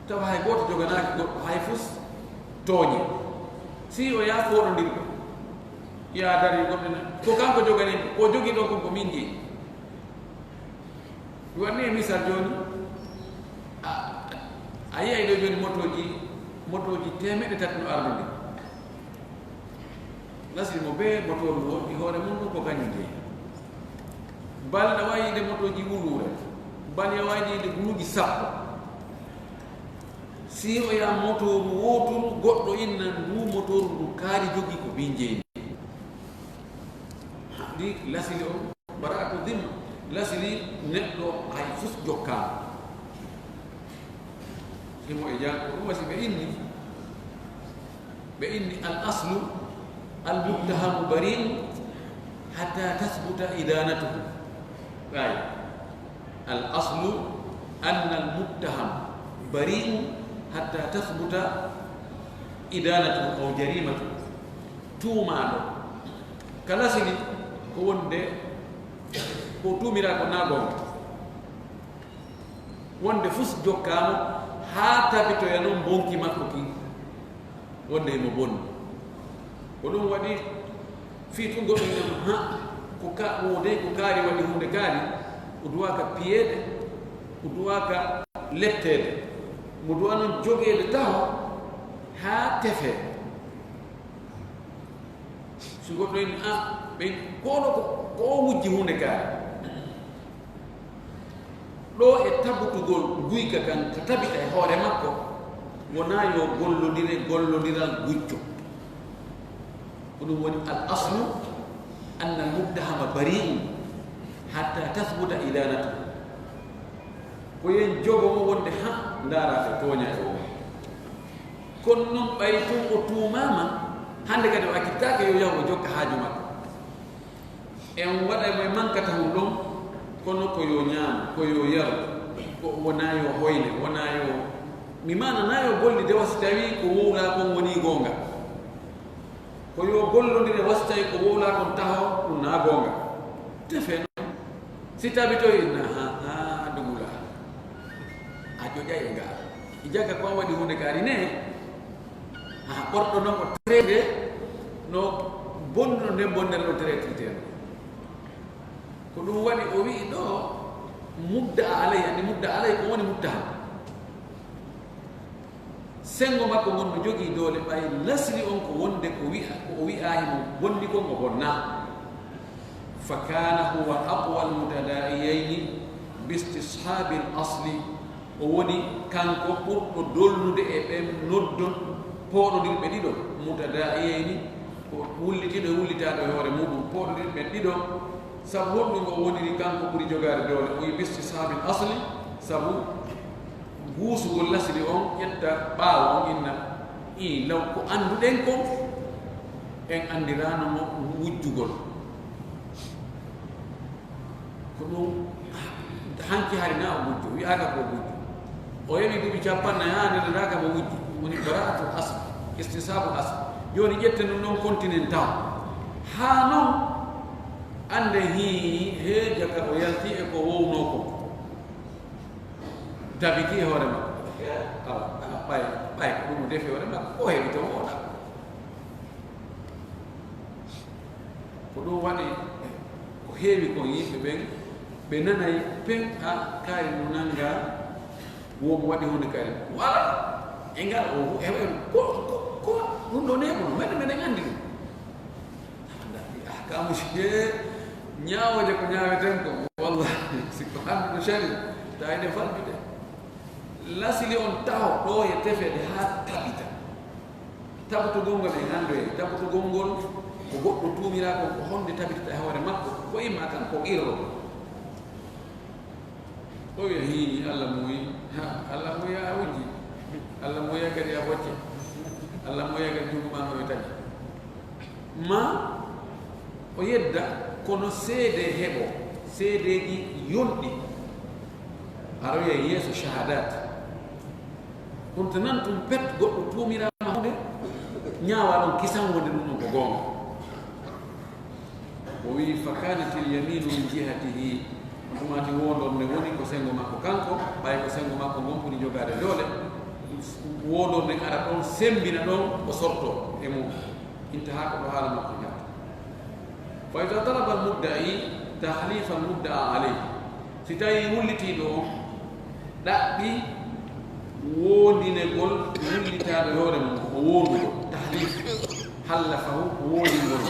tawa hay gooto joganaaki goɗɗo hay fus, tooñi. Si o yaa fooɗondirɓe, yaa dari goɗɗo na, ko kanko joganii, ko jogii ɗo kon ko min jeyi. Mi waɗni e misal jooni, a, a yiyay ɗo jooni motooji, motooji teemeɗɗe tati no ardude. Lasli mo bee motooru ndu woɗɗi hoore mum ɗum ko kañum jeyi. Bal na waawi yiide motooji wuluure, bal ya waawi yiide guluuji sappo. Si o yaa motooru wooturu, goɗɗo inna ndu motooru ndu kaari jogii ko min jeyi. Ndi lasli on, bara'atu dhimma, lasli neɗɗo hay fus jokkaama. Himo e janngo, ɗum wasi ɓe inni, ɓe inni al aslu al muttahamu bari'un hatta tasbuta idanatuhu. Ɓay, al aslu anna al muttaham bari'un hatta tasbuta idanatuhu aw jarimatuhu. Tuumaaɗo, ka lasli ko wonde ko tuumiraa ko naa goonga. Wonde fus jokkaama haa tabitoya non bonki makko kin, wonde himo bonni. Ko ɗum waɗi fii tun goɗɗo ina ha ko ka, o dey ko kaari waɗi huunde kaari, o duwaaka piyeede, o duwaaka letteede, mo duwa noon jogeede taho haa tefee. So goɗɗo en a ɓen, ko ɗo ko, ko o wujji huunde kaari. Ɗo e tabutugol guyka kan ka tabita e hoore makko, wonaa yo gollondire gollondiral gujjo. Ko ɗum woni al aslu anna al muttahama bari'un hatta tathbuta idanatu. Ko yen jogo mo wonde ha ndaarate tooña e o. Kono noon ɓay tun o tuumaama, hannde kadi o accittaake yo yahu o jokka haaju makko. En waɗay mo e mankata hon ɗon, kono ko yo ñaam, ko yo yar, ko wonaa yo hoyne, wonaa yo, mi maana naa yo gollide wa si tawii ko wowlaa kon wonii goonga. Ko yo gollondire wa si tawii ko wowlaa kon taho, ɗum naa goonga. Tefe noon. Si tabitoyi na, ha, ha, dugula. A joƴay e ngaa. I jagga ko an waɗi huunde kaari ne. Ha, ɓorɗo noon o traité no bonno nden bonnere no traité. Ko ɗum waɗi o wi'i ɗo, mudda alay, andi mudda alay ko woni muttaham. Senngo makko ngon no jogii doole, ɓay lasri on ko wonde ko wi'a, ko o wi'aahi mo bonni kon o bonnaa. Fa kana huwa aqwa almutadaa'iyayni bi istishaabi al-asli. O woni kanko ɓurɗo dolnude e ɓen noddon pooɗondirɓe ɗiɗo, mutadaa'iyayni, ko wullitiiɗo e wullitaaɗo e hoore muɗum, pooɗondirɓe ɗiɗo, sabu honɗum o woniri kanko ɓuri jogaade doole? O wi bi istishaabi al-asli, sabu guusugol lasri on, ƴetta ɓaawo on, inna, ii, law ko annduɗen kon, en anndiraano mo wujjugol. Ko ɗum hanki hari na o gujjo, wi'aaka ko gujjo. O heɓi duuɓi cappannayi haa nde nanaaka mo wujji, woni bara'atul asl, istisabul asl. Jooni ƴetten ɗum ɗon continental. Haa non annde hii heeja ka o yalti e ko wownoo kon. Tabiti e hoore makko. Awa, awa, ɓay, ɓay ko ɗum o defi hoore makko, ko heɓi to wooɗa. Ko ɗum waɗi ko heewi kon yimɓe ɓen, ɓe nanay pen, a kaari no nannga, won mo waɗi hunde kaari. Wala e ngal o heɓa ko, ko, ko ɗum ɗo neeɓuno, meɗen, meɗen anndi ɗum. Ahkamu, ñaawooje ko ñaaweten ko, wallahi, si ko annduɗo shari, ta ene faldude. Lasili on taho ɗo e tefede haa tabita. Tabutugol ngol en anndu e tabutugol ngol, ko goɗɗo tuumiraa kon, ko honde tabitata e hoore makko, ko imma kan ko qirro. O wiya, "Hii, Allah muuyi." Ha, Allah muuyi a wujji. Allah muuyi kadi a bocce. Allah muuyi kadi junngo maa no e taƴi. Ma o yedda, kono seede heɓo, seedeeji yonɗi. Aroya yeeso shahadat. Kono to nan tun pet goɗɗo tuumiraama hunde, ñaawa ɗon kisan wonde ɗum ɗon ko goonga. O wi'i, "Fa kanatil yaminu min jihatihi." Ɗum ati wondon ne woni ko sengo makko kanko, ɓay ko sengo makko ngon ɓuri jogaade doole. Wondon ne ara ɗon, sembina ɗon, o sorto e mum. Intaha ko ɗo haala makko ñatta. Fa ida talaba almudda'i tahlifa almudda'a alayhi. Si tawi wullitiiɗo on ɗaɓɓi wondinegol wullitaaɗo e hoore mum, o wonduɗo, tahlif, hallafahu, wondingol.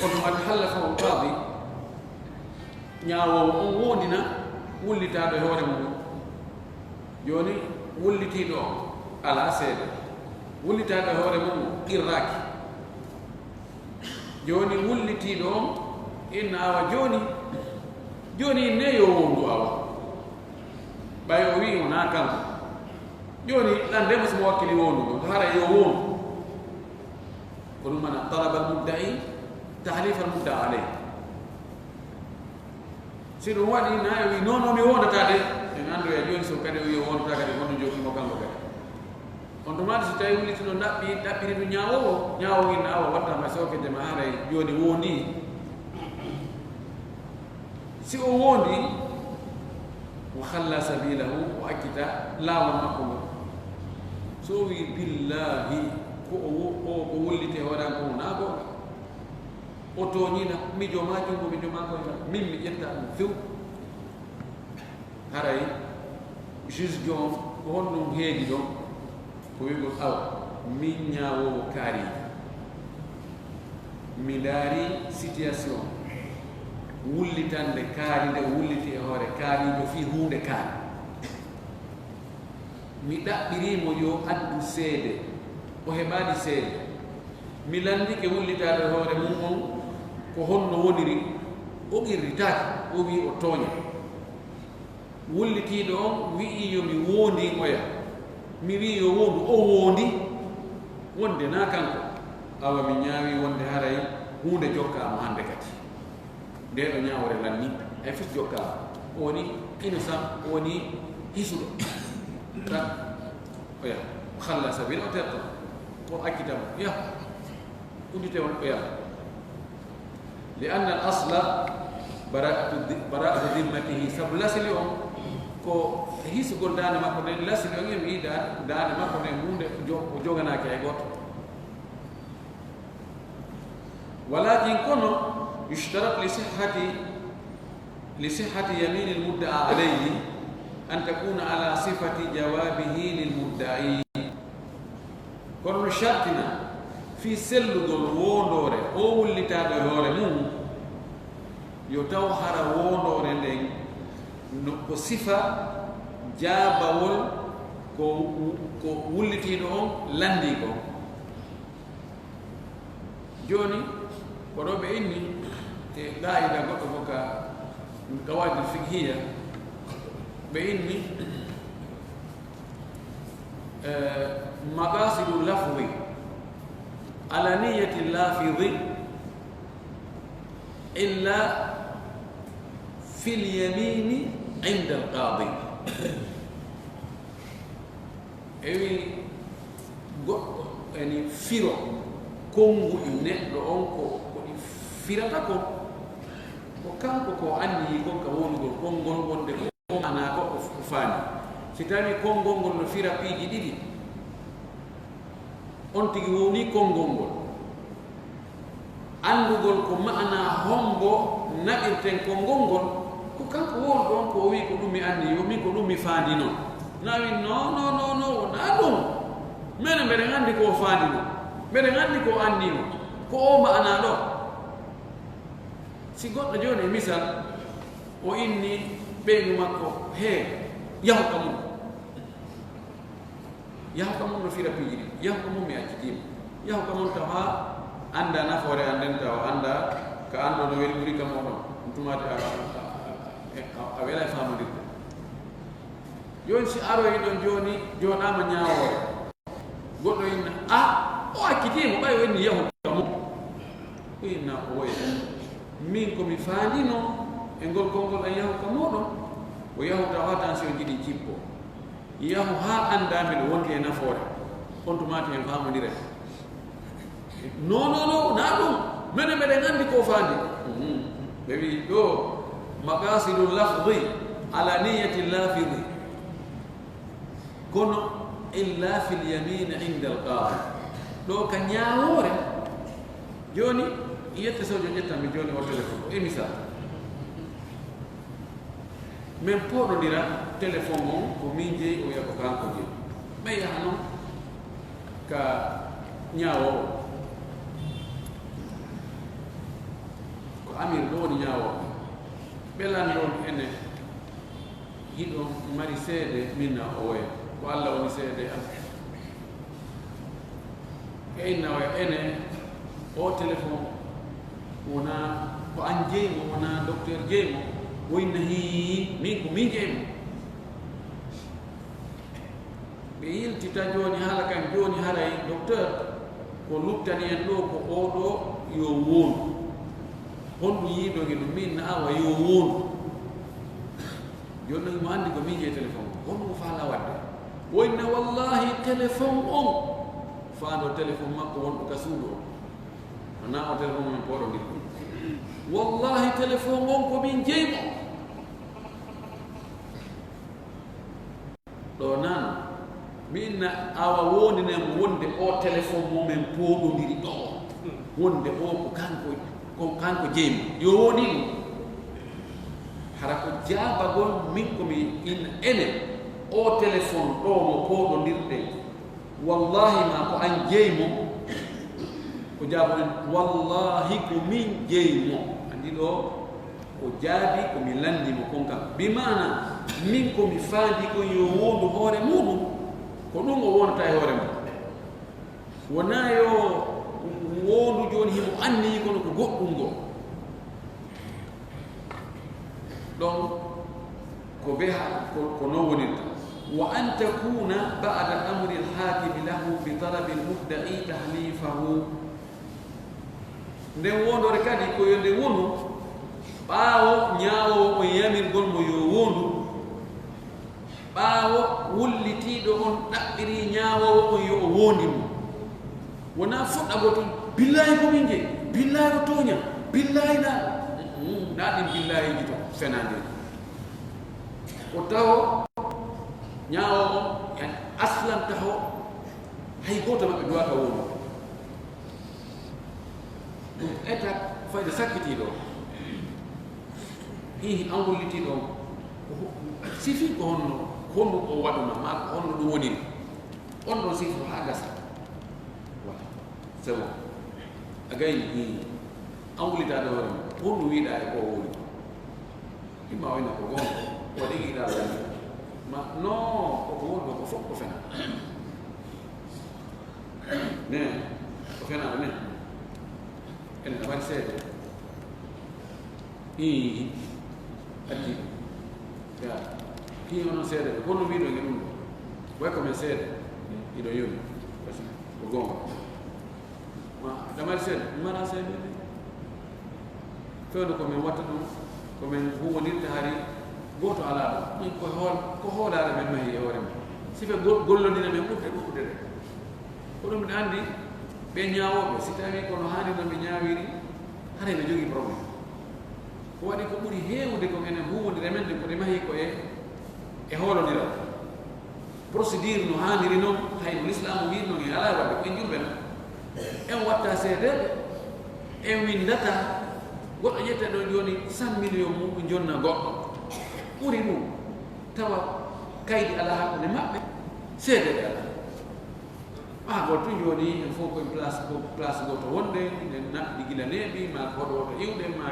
On ɗum adi hallafahu alqadi, ñaawoowo on wondina wullitaaɗo e hoore mum. Jooni wullitiiɗo on alaa seede. Wullitaaɗo e hoore mum qirraaki. Jooni wullitiiɗo on inna awa jooni, jooni inne yo wondu awa. Ɓay o wi'i wonaa kanko. Jooni ɗan de mo simo wakkili wondu ɗo, hara yo wondu. Ko ɗum mana talaba al mudda'i tahlif al mudda alayh. Si ɗum waɗi na e wi non non mi wondata de, en anndu e jooni so kadi o wi'i o wondata kadi, kono jokki mo kanko kadi. On tuma si tawi wuli tino ɗaɓɓi, ɗaɓɓiri ɗum ñaawowo, ñaawowo inna awa watta ma soke de ma haray jooni wondi. Si o wondi, wa khalla sabilahu, o accita laawol makko ngol. So o wi billahi ko o wo-, o ko wullite hoore an ko wona goonga. O tooñiina, mijo ma junngo, mijo ma koyngal, min mi ƴetta ɗum few. Haray juge joom ko honɗum heedi ɗon? Ko wi'gol awa min ñaawoowo kaariijo, mi ndaari situation wullitande kaari nde o wulliti e hoore kaariijo fii huunde kaari. Mi ɗaɓɓirii mo yo addu seede, o heɓaali seede. Mi lanndike wullitaaɗo e hoore mum on ko honno woniri, o qirritaaki, o wi'i o tooña. Wullitiiɗo on wi'i yo mi woondin oya. Mi wi'i yo woondu, o woondi. Wonde naa kanko. Awa mi ñaawi wonde haray huunde jokkaama hannde kadi. Ndee ɗoo ñaawoore lanni, hay fus jokkaama. O woni innocent, o woni hisuɗo. Tan, oya, o xalla sabila o terto. O accita mo, ya. Uddite on, oya. Li anna al asla bara'atu di-, bara'atu dimmatihi, sabu lasli on ko hisugol daande makko nden, lasli on en wi'i da-, daande makko nden huunde jo-, o joganaaki hay gooto. Walakin kono, yushtarat li sihhati, li sihhati yamini al mudda'a alayhi an takuna ala sifati jawabihi lil mudda'i. Kono no shartina fii sellugol woondoore o wullitaaɗo e hoore mum, yo taw hara woondoore nden no ko sifa jaabawol ko, ko wullitiiɗo on lanndii kon. Jooni, ko ɗo ɓe inni e qaa'ida goɗɗo ko ka qawaa'idul fiqhiyya, ɓe inni, eh, maqasidu lafzi ala niyyati lafzi illa fil yamini inda al qadi. Ewi goɗɗo eni firo konnguɗi neɗɗo on ko, ko ɗi firata kon, ko kanko ko anniyi kon ka wonugol konngol wonde ko maanaa ko o f-, o faami. Si tawi konngol ngol no fira piiji ɗiɗi, on tigi wowni konngol ngol. Anndugol ko maanaa hombo naɓirten konngol ngol, ko kanko wowluɗo on ko o wi'i ko ɗum mi anndi, yo min ko ɗum mi faandino. Na wi'i, "Non, non, non, non, wonaa ɗum. Menen mbeɗen anndi ko o faandino. Mbeɗen anndi ko o annino. Ko o maanaa ɗo." Si goɗɗo jooni e misal, o inni ɓeynu makko, "Hee, yahu ka mum." Yahu ka mum no fira piiji ɗi. Yahu ka mum mi accitiima. Yahu ka mum taw haa annda nafoore an nden, taw annda ka an ɗo no weli ɓuri ka moɗon. Ɗum tumaati a, a, a, a, a wela e faamondirde. Jooni si aroyi ɗon jooni, jooɗaama ñaawoore. Goɗɗo inna, "A, o accitiima, ɓay o inni yahu ka mum." O inna, "O woye. Min ko mi faandino e ngol konngol an yahu ka moɗon, o yahu taw haa tension ji ɗi cippo." Yahu haa annda mbiɗo wonti e nafoore. On tuma to en faamondire. "Non, non, non, wonaa ɗum. Menen mbeɗen anndi ko faandi." Mhm. Ɓe wi'i ɗo, "Maqasidu lafdi ala niyyati lafidi. Kono illa fil yamini inda al qadi." Ɗo ka ñaawoore. Jooni, yette sojo ƴettan mi jooni o téléphone. E misal. Men pooɗondira téléphone on ko min jeyi, o wi'a ko kanko jeyi. Ɓe yaha non ka ñaawoowo. Ko Amir ɗo woni ñaawoowo. Ɓe lanndoo ene hiɗon mari seede, min na o woya. Ko Alla woni seede am. E inna o ene, o téléphone wonaa ko an jeyi mo, wonaa docteur jeyi mo. O inna hii, min ko min jeyi mo. Ɓe yiltita jooni haala kan jooni haray docteur ko luttani en ɗo ko oɗo yo woondu. Honɗum yiidoge ɗum min na awa yo woondu. Jooni noon mo anndi ko min jeyi téléphone o. Honɗum o faala wadde? O inna wallahi téléphone on. Faando téléphone makko wonɗo ka suudu on. Wonaa o téléphone on pooɗo ndi. Wallahi téléphone on ko min jeyi mo. Ɗo nan, min na awa wondinen mo wonde o téléphone mo men pooɗondiri ɗo. Wonde o ko kanko, ko kanko jeyi mo. Yo woni ɗum. Hara ko jaabagol min ko mi in ene o téléphone ɗo mo pooɗondirɗen. Wallahi ma ko an jeyi mo. Ko jaaboɗen, wallahi ko min jeyi mo. Anndi ɗo o jaabi ko mi lanndi mo kon kam. Bi maana min ko mi faandi kon yo wondu hoore muɗum. Ko ɗum o wonata e hoore mum. Wonaa yo wondu jooni himo anniyi kono ko goɗɗum goo. Ɗon ko be ha ko, ko non wonirta. Wa an takuna ba'da amri al-hakimi lahu bi talabi al-mudda'i tahlifahu. Nden wondore kadi ko yo nde wonu ɓaawo ñaawoowo on yamirgol mo yo wondu. Ɓaawo wullitiiɗo on ɗaɓɓirii ñaawoowo on yo o woondi mo. Wonaa fuɗɗagol tun, billaahi ko min jeyi, billaahi ko tooña, billaahi na. Mm, na ɗin billaahiiji to fenaande. O tawo ñaawoowo on, yani aslan taho, hay gooto maɓɓe duwaaka woondo. Ɗum état fayde sakkitiiɗo. Hihi an wullitiiɗo on. Ko ho-, sifi ko honno, ko honno o waɗuma, maa ko honno ɗum woniri. On ɗon sifu haa gasa. Voilà. C'est bon. A gayni, hihi. An wullitaade hoore ma. Ko honno wiiɗaa e ko o woni? Imma o ina ko goonga. Ko waɗi giɗaa woni. Ma, non, ko ko woni ko fof ko fena. Ne, ko fena ne. En a waɗi seede. Ii, addi. Ya. Ii, onon seede. Ko no mbiɗo ngi ɗum ɗo. Way ko men seede. Iɗo yoni. Ko goonga. Ma, damari seede. Mara seede. Fewndo ko men watta ɗum, ko men huwondirta hari gooto alaa ɗo. Ɗum ko hool-, ko hoolaare men mahi e hoore men. Sife gol-, gollondina men ɓurde ɗuuɗude ɗe. Ko ɗum miɗo anndi ɓe ñaawooɓe, si tawii ko no haani no ɓe ñaawiri, haray ɓe jogii problème. Ko waɗi ko ɓuri heewude ko enen huwondire men nde ko ɗe mahi ko e, e hoolondiral. Procédure no haaniri noon, hay no Lislaamu wiiri noon, en alaa waɗde, ko en julɓe noon. En watta seedeeɓe, en winndata, goɗɗo ƴetta ɗo jooni cent millions mum jonna goɗɗo. Ɓuri ɗum, tawa kaydi alaa hakkunde maɓɓe, seedeeɓe alaa. Haa goto tun jooni, en fof ko en place, ko place gooto wonde, en naɓdi gila neeɓi, ma ko hoto woto iwde, ma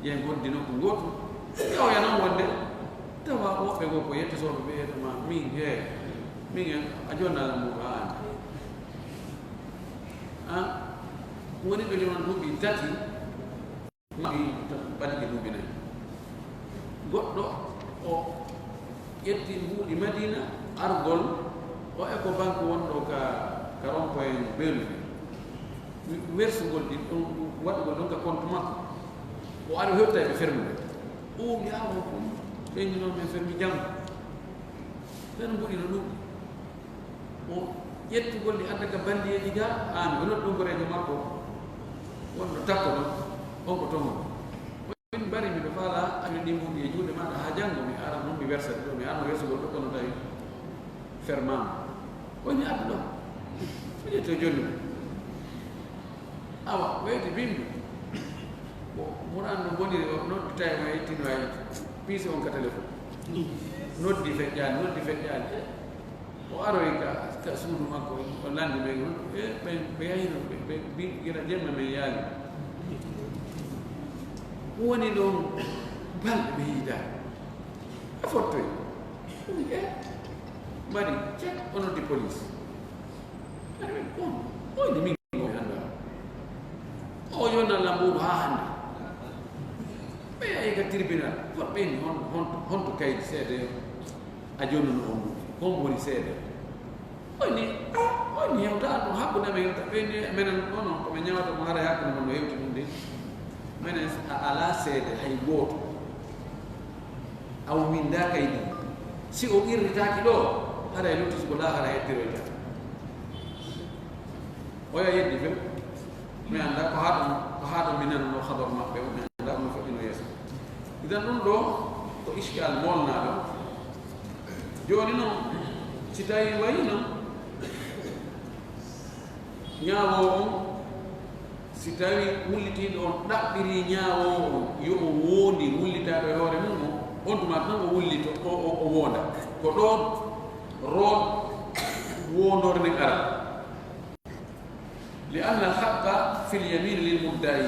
yen gonde nokku gootu. Ƴeewoya noon wonde, tawa woɓɓe goo ko yettotooɓe ɓe, to ma min, he, min en, a jonnaa lammuɗo an. An, woni ɓe liman duuɓi tati, ma ɓi ɓadike duuɓi nayi. Goɗɗo o ƴetti mbuuɗi Madina, argol, o Ecobank wonɗo ka, ka rond-point Bellevue. Wersugol ɗi ɗon, waɗugol ɗon ka compte makko. O ari o hewta e ɓe fermude. O wi'a, "Awa, ko ɓeynginoo men fermi janngo." Tan mbuuɗi no ɗuuɗi. O ƴettugol ɗi adda ka balliyeeji ga, aan o noddi ɗum goreejo makko wonɗo takko ɗon, on ko toon woni. Min mbari miɗo faala amin ɗin mbuuɗi e juuɗe maaɗa haa janngo, mi ara noon mi wersa ɗi ɗo, mi arno wersugol ɗo kono tawi fermaama. Oy mi addu ɗon. Mi ƴetti o jonni ɗum. Awa, o ƴetti bimbi. Bon, muraan no boniri o noddi tawi mo yettino ay piisi on ka téléphone. Noddi feƴƴaani, noddi feƴƴaani. O aroyi ka, ka suudu makko, o lanndi ɓe, e, ɓe, ɓe yahi ɗon, ɓe, ɓe mbi, gila jemma men yaali. Woni ɗon balɗe ɓe yiidaani. A fottoyi. Ɗum, e, mari, cek, o noddi police. Mari, on, on, min. Ko mi anndaa. O yonna lambuɗo haa hannde. Ɓe yahi ka tribunal. Kono ɓe ni hon-, hon-, honto kaydi seede a jonnuno on ɗum? Ko on woni seede? O ni, ah, o ni hewta ɗum hakkunde men. Ɓe ni, menen, non, non, ko min ñaawata mo haray hakkunde mon no hewti ɗum de. Menen a alaa seede hay gooto. Aw min ndaa kaydi. Si o qirritaaki ɗo, haray lutti ko laakhara hettiroyta. Oya yeddi few. Mi anndaa ko haa ɗum, ko haa ɗum mi nanunoo habar maɓɓe o, mi anndaa ko no fuɗɗino yeeso. Idan ɗum ɗo ko iskal molnaaɗo. Jooni noon, si tawii wayi noon, ñaawoowo on, si tawii wullitiiɗo on ɗaɓɓirii ñaawoowo on yo o woondi wullitaaɗo e hoore mum on, On tuma tan o wullito, o, o, o wonda. Ko ɗon rol wondore nden ara. Li anna al haqqa fil yamin lil mudda'i.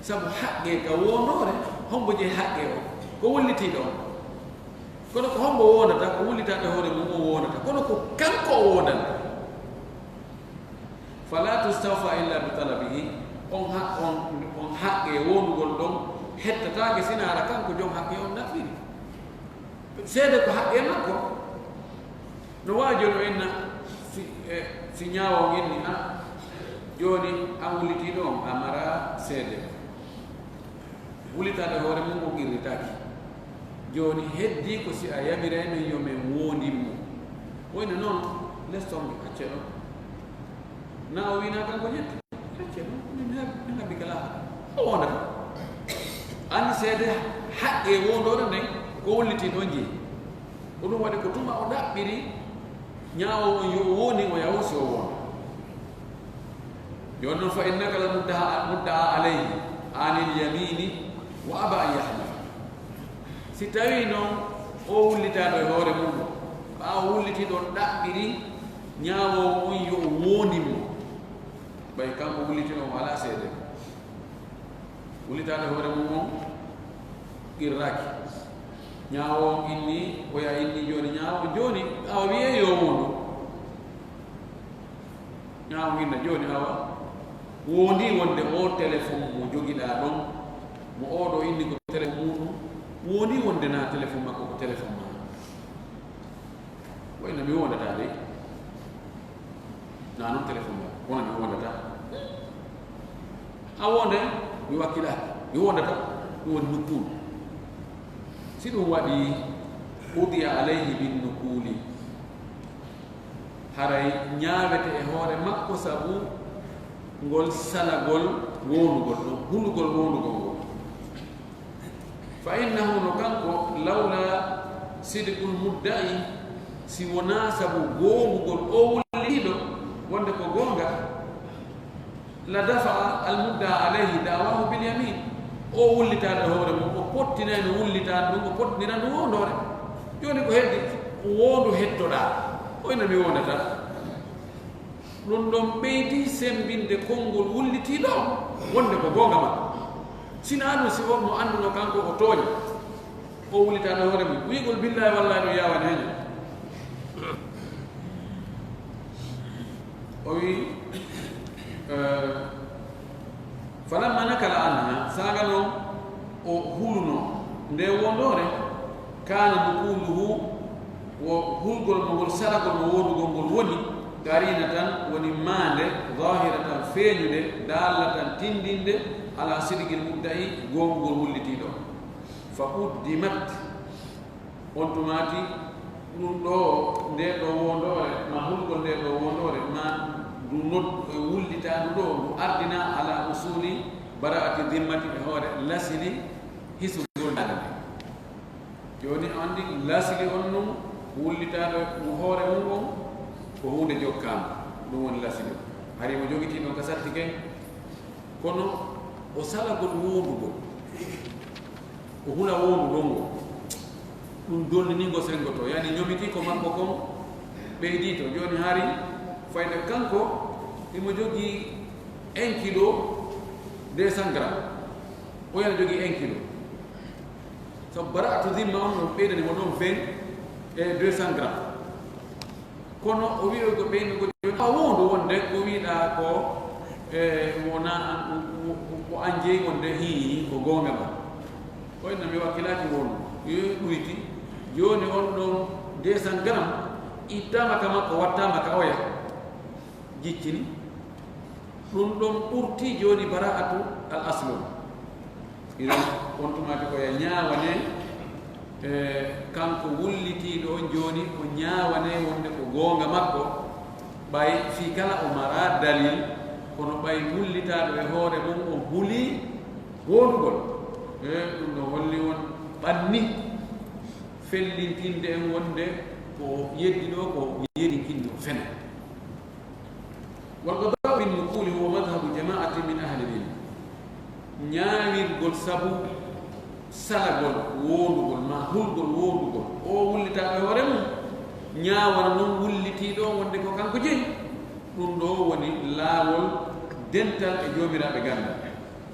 Sabu haqqe ka wondore, hombo je haqqe o? Ko wullitiiɗo on. Kono ko hombo wondata? Ko wullitaade hoore mum o wondata. Kono ko kanko o wondanta. Fala tustawfa illa bi talabihi. On ha-, on, on haqqe wondugol ɗon hettataake sina hara kanko jon haqqe on naɓɓiri. Seede ko haqqe makko. No waawi jooni o inna si, e, si ñaawo on inni, a, jooni an wullitiiɗo on, a mara seede. Wullitaade hoore mum o qirritaaki. Jooni heddii ko si a yamiray men yo men woondin mo. Wayno noon, leston acce ɗon. Na o wiinaa kanko ñetti. Acce ɗon, min hab-, min habbi kala. O wondata. Anndi seede haqqe wondoore nden ko wullitiiɗo on jeyi. Ko ɗum waɗi ko tuma o ɗaɓɓiri ñaawo on yo o wooni o yawo si o wonda. Jooni noon, fa innaka la muddaha, muddaha alayhi anil yamini wa aba an yahmila. Si tawii noon o wullitaano e hoore mum, ɓaawo wullitiiɗo on ɗaɓɓiri ñaawoowo on yo o woondin mo, ɓay kanko wullitiiɗo on alaa seede. Wullitaade hoore mum on qirraaki. Ñaawo on inni, oya inni jooni ñaawo on jooni, awa wiyee yo wondu. Ñaawo on inna jooni awa wondi wonde o téléphone mo jogiɗaa ɗon, mo oɗo inni ko téléphone muɗum, wondi wonde na téléphone makko ko téléphone maa. Wayno mi wondata dey. Na noon téléphone o, kono mi wondata. A wonde, mi wakkilaaki, mi wondata, ɗum woni nukkuuli. Si ɗum waɗi, qudiya alayhi bin nukuli. Haray ñaawete e hoore makko sabu ngol salagol wondugol ɗon, hulugol wondugol ngol. Fa innahu, no kanko, lawla sidqul mudda'i, si wonaa sabu goongugol o wulliiɗo wonde ko goonga, la dafa'a al mudda alayhi da'wahu bil yamin. O wullitaade hoore mum, o pottinayno wullitaade ɗum, o pottinira ndu wondoore. Jooni ko heddi, ko wondu hettoɗaa. Oyna mi wondata. Ɗum ɗon ɓeydi semmbinde konngol wullitiiɗo on wonde ko goonga makko. Sinaa ɗum, si on mo annduno kanko o tooñi, o wullitaano hoore mum, wi'gol billaahi wallaahi ɗum yaawaani heen. O wi'i, eh, falamma nakala anha, saaga noon o huluno nde wondoore, kaana nukuluhu, wo hulgol mo ngol, saragol mo wondugol ngol woni, qarinatan, woni maande, zahiratan, feeñude, dallatan, tindinde, ala sidqil mudda'i, goongugol wullitiiɗo. Fa quddimat, on tumaati, ɗum ɗo, nde ɗo wondoore, ma hulgol nde ɗo wondoore, ma ndu nod-, wullitaandu ɗo, ndu ardina ala usuli bara'ati dhimmati, e hoore lasili hisugol nde. Jooni, a anndi lasili on nun, wullitaandu mo hoore mum on, ko huunde jokkaama. Ɗum woni lasili. Hari mo jogitii ɗon ka satti ken, kono o salagol wondugol. O hula wondu ɗon ngo. Ɗum donnini ngo senngo to. Yani ñomiti ko makko kon ɓeydii to. Jooni hari fayda kanko himo jogii un kilo deux cents grammes. O yana jogii un kilo. Sabu bara'atu dhimma on no ɓeydani mo ɗon vingt et deux cents grammes. Kono o wi'i ko ɓeynugol jooni, a wondu wonde ko wi'ɗaa ko, e, wona an, ko, ko, ko an jeyi wonde hii, ko goonga ma. Koyna mi wakkilaaki wondu. Yo ɗuyti. Jooni on ɗon deux cents grammes ittaama ka makko, wattaama ka oya. Jiccini. Ɗum ɗon ɓurti jooni bara'atu al aslu. Idan, on tumaati ko ya ñaawane, e, kanko wullitiiɗo on jooni, o ñaawane wonde ko goonga makko, ɓay fii kala o maraa dalil, kono ɓay wullitaaɗo e hoore mum, o huli wondugol. E, ɗum no holli won ɓanni fellintinde en wonde ko yeddi ɗo, ko yeddinkinde o fena. Wal qada'u bin nukuli huwa madhhabu jama'atin min ahli al-ilm. Ñaawirgol sabu salagol wondugol, hulgol woondugol. O wullitaaɗo e hoore mum, ñaawana noon wullitiiɗo on wonde ko kanko jeyi. Ɗum ɗo woni laawol dental e joomiraaɓe ganndal.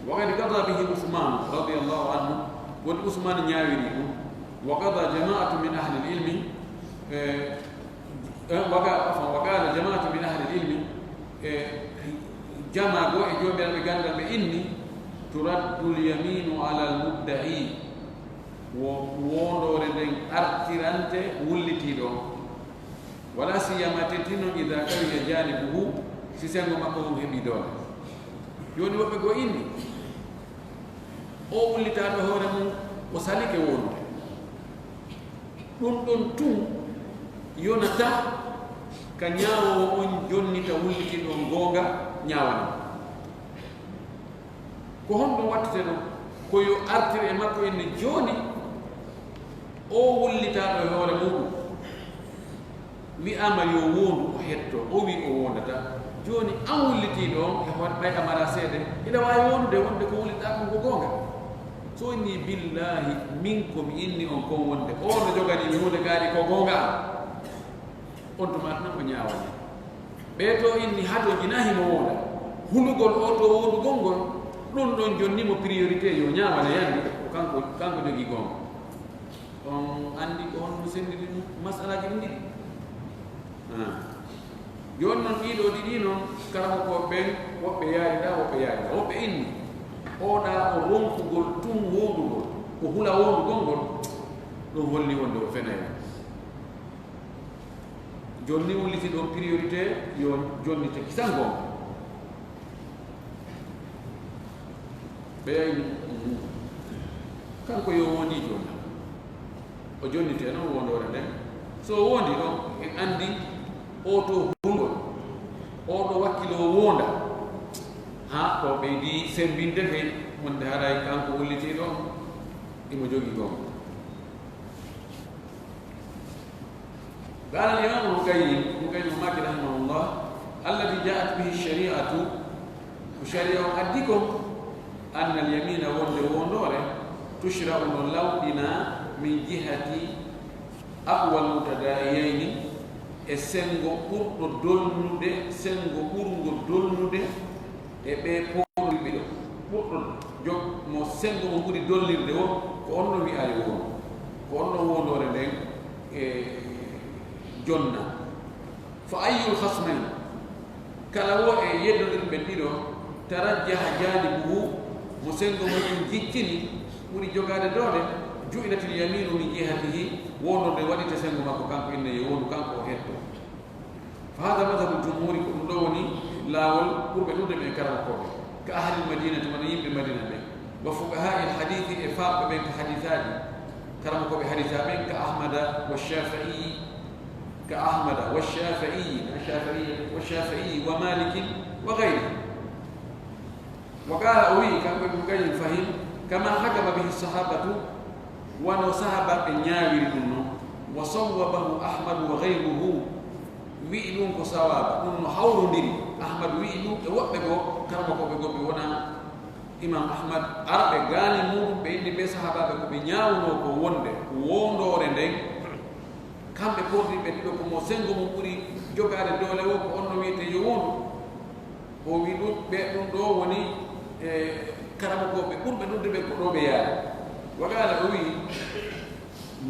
Wa qad qada bihi Usmanu radiyallahu anhu, woni Usmaan ñaawiri ɗum. Wa qada jamaatu min ahli l-ilmi, e, e, wa qa-, afwan, wa qala jamaatu min ahli l-ilmi, e, jamaa goo e joomiraaɓe ganndal ɓe inni, turaddu l-yamiinu ala l-mudda'i, wo-, woondoore nden artirante wullitiiɗo on. Wala siyama, teddino, ida qawiya janibuhu, si senngo makko on heɓi doole. Jooni woɓɓe goo inni, o wullitaaɗo hoore mum, o salike wonde. Ɗum ɗon tun yonata ka ñaawoowo on jonnita wullitiiɗo on goonga ñaawana. Ko honɗum wattete ɗon? Ko yo artir e makko en jooni, o wullitaaɗo e hoore muɗum. Wi'aama yo woondu, o hetto, o wi'i o woondata. Jooni an wullitiiɗo on e hoore ɓay a mara seede, ina waawi wondude wonde ko wullitɗaa kon ko goonga. So inni, billaahi, min ko mi inni on kon wonde, o no joganii mi huunde gaari ko goonga am. On tuma tan o ñaawani. Ɓee to inni hato jina himo wonda. Hulugol o to wondugol ngol, ɗum ɗon jonni mo priorité yo ñaawale yandi, ko kanko, kanko jogii goonga. On anndi ko honno senndiri masalaaji ɗin ɗiɗi? Ah. Jooni non ɗiɗo ɗiɗi non, karamokooɓe ɓen, woɓɓe yaarida, woɓɓe yaarida. Woɓɓe inni, oɗa o ronkugol tun wondugol, ko hula wondugol ngol, ɗum holli wonde o fenay. Jonni wulliti ɗon priorité, yo jonnite kisan goonga. Ɓe yayni, mm, kanko yo wondi joni. O jonnite noon wondoore nden. So o wondi ɗon, en anndi o to hulgol, o ɗo wakkilo wonda. Ha, ko ɓeydi sembinde fe, wonde haray kanko wulliti ɗon, imo jogi goonga. قال الإمام ابن القيم، ابن القيم ماكي رحمه الله، الذي جاءت به الشريعة، ko sharia on addi kon, أن اليمين wonde wondoore, تشرع no lawɗina من جهة أقوى المتداعيين e senngo ɓurɗo dolnude, senngo ɓurngo dolnude e ɓee poolirɓe ɗo, ɓurɗo jog mo senngo mo ɓuri dollirde o, ko on ɗon wi'aali wondu. Ko on ɗon wondoore nden e jonna. فأي الخصمين, kala wo e yeddondirɓe ɓen ɗiɗo, ترجح جانبه, mo senngo mum jiccini, ɓuri jogaade doole, جعلت اليمين من جهته, wondorde waɗite senngo makko kanko inne yo wondu kanko o hetto. فهذا مذهب الجمهور, ko ɗum ɗo woni laawol ɓurɓe ɗuuɗude ɓe karamokooɓe, كأهل المدينة, wano yimɓe Madina ɓen, وفقهاء الحديث, e faamɓe ɓen ka hadiisaaji, karamokooɓe hadiisa ɓen, كأحمد والشافعي, كأحمد والشافعي, الشافعي, والشافعي ومالك وغيره. وقال, o wi'i, kanko Ibn Qayyim, فهم كما حكم به الصحابة, wano sahaabaaɓe ñaawiri ɗum non, وصوبه أحمد وغيره, wi'i ɗum ko sawaaba, ɗum no hawrondiri. Ahmad wi'i ɗum e woɓɓe goo, karamokooɓe goo ɓe wonaa Imam Ahmad, arɓe gaani muuɗum, ɓe inni ɓe sahaabaaɓe ko ɓe ñaawunoo ko wonde wondoore nden, kamɓe kordiiɓe ɗiɗo ko mo senngo mum ɓuri jogaade doole o, ko on no wi'etee yo wondu. O wi'i ɗum, ɓe ɗum ɗo woni e karamokooɓe ɓurɓe ɗuuɗude ɓe ko ɗo ɓe yaari. وقال, o wi'i,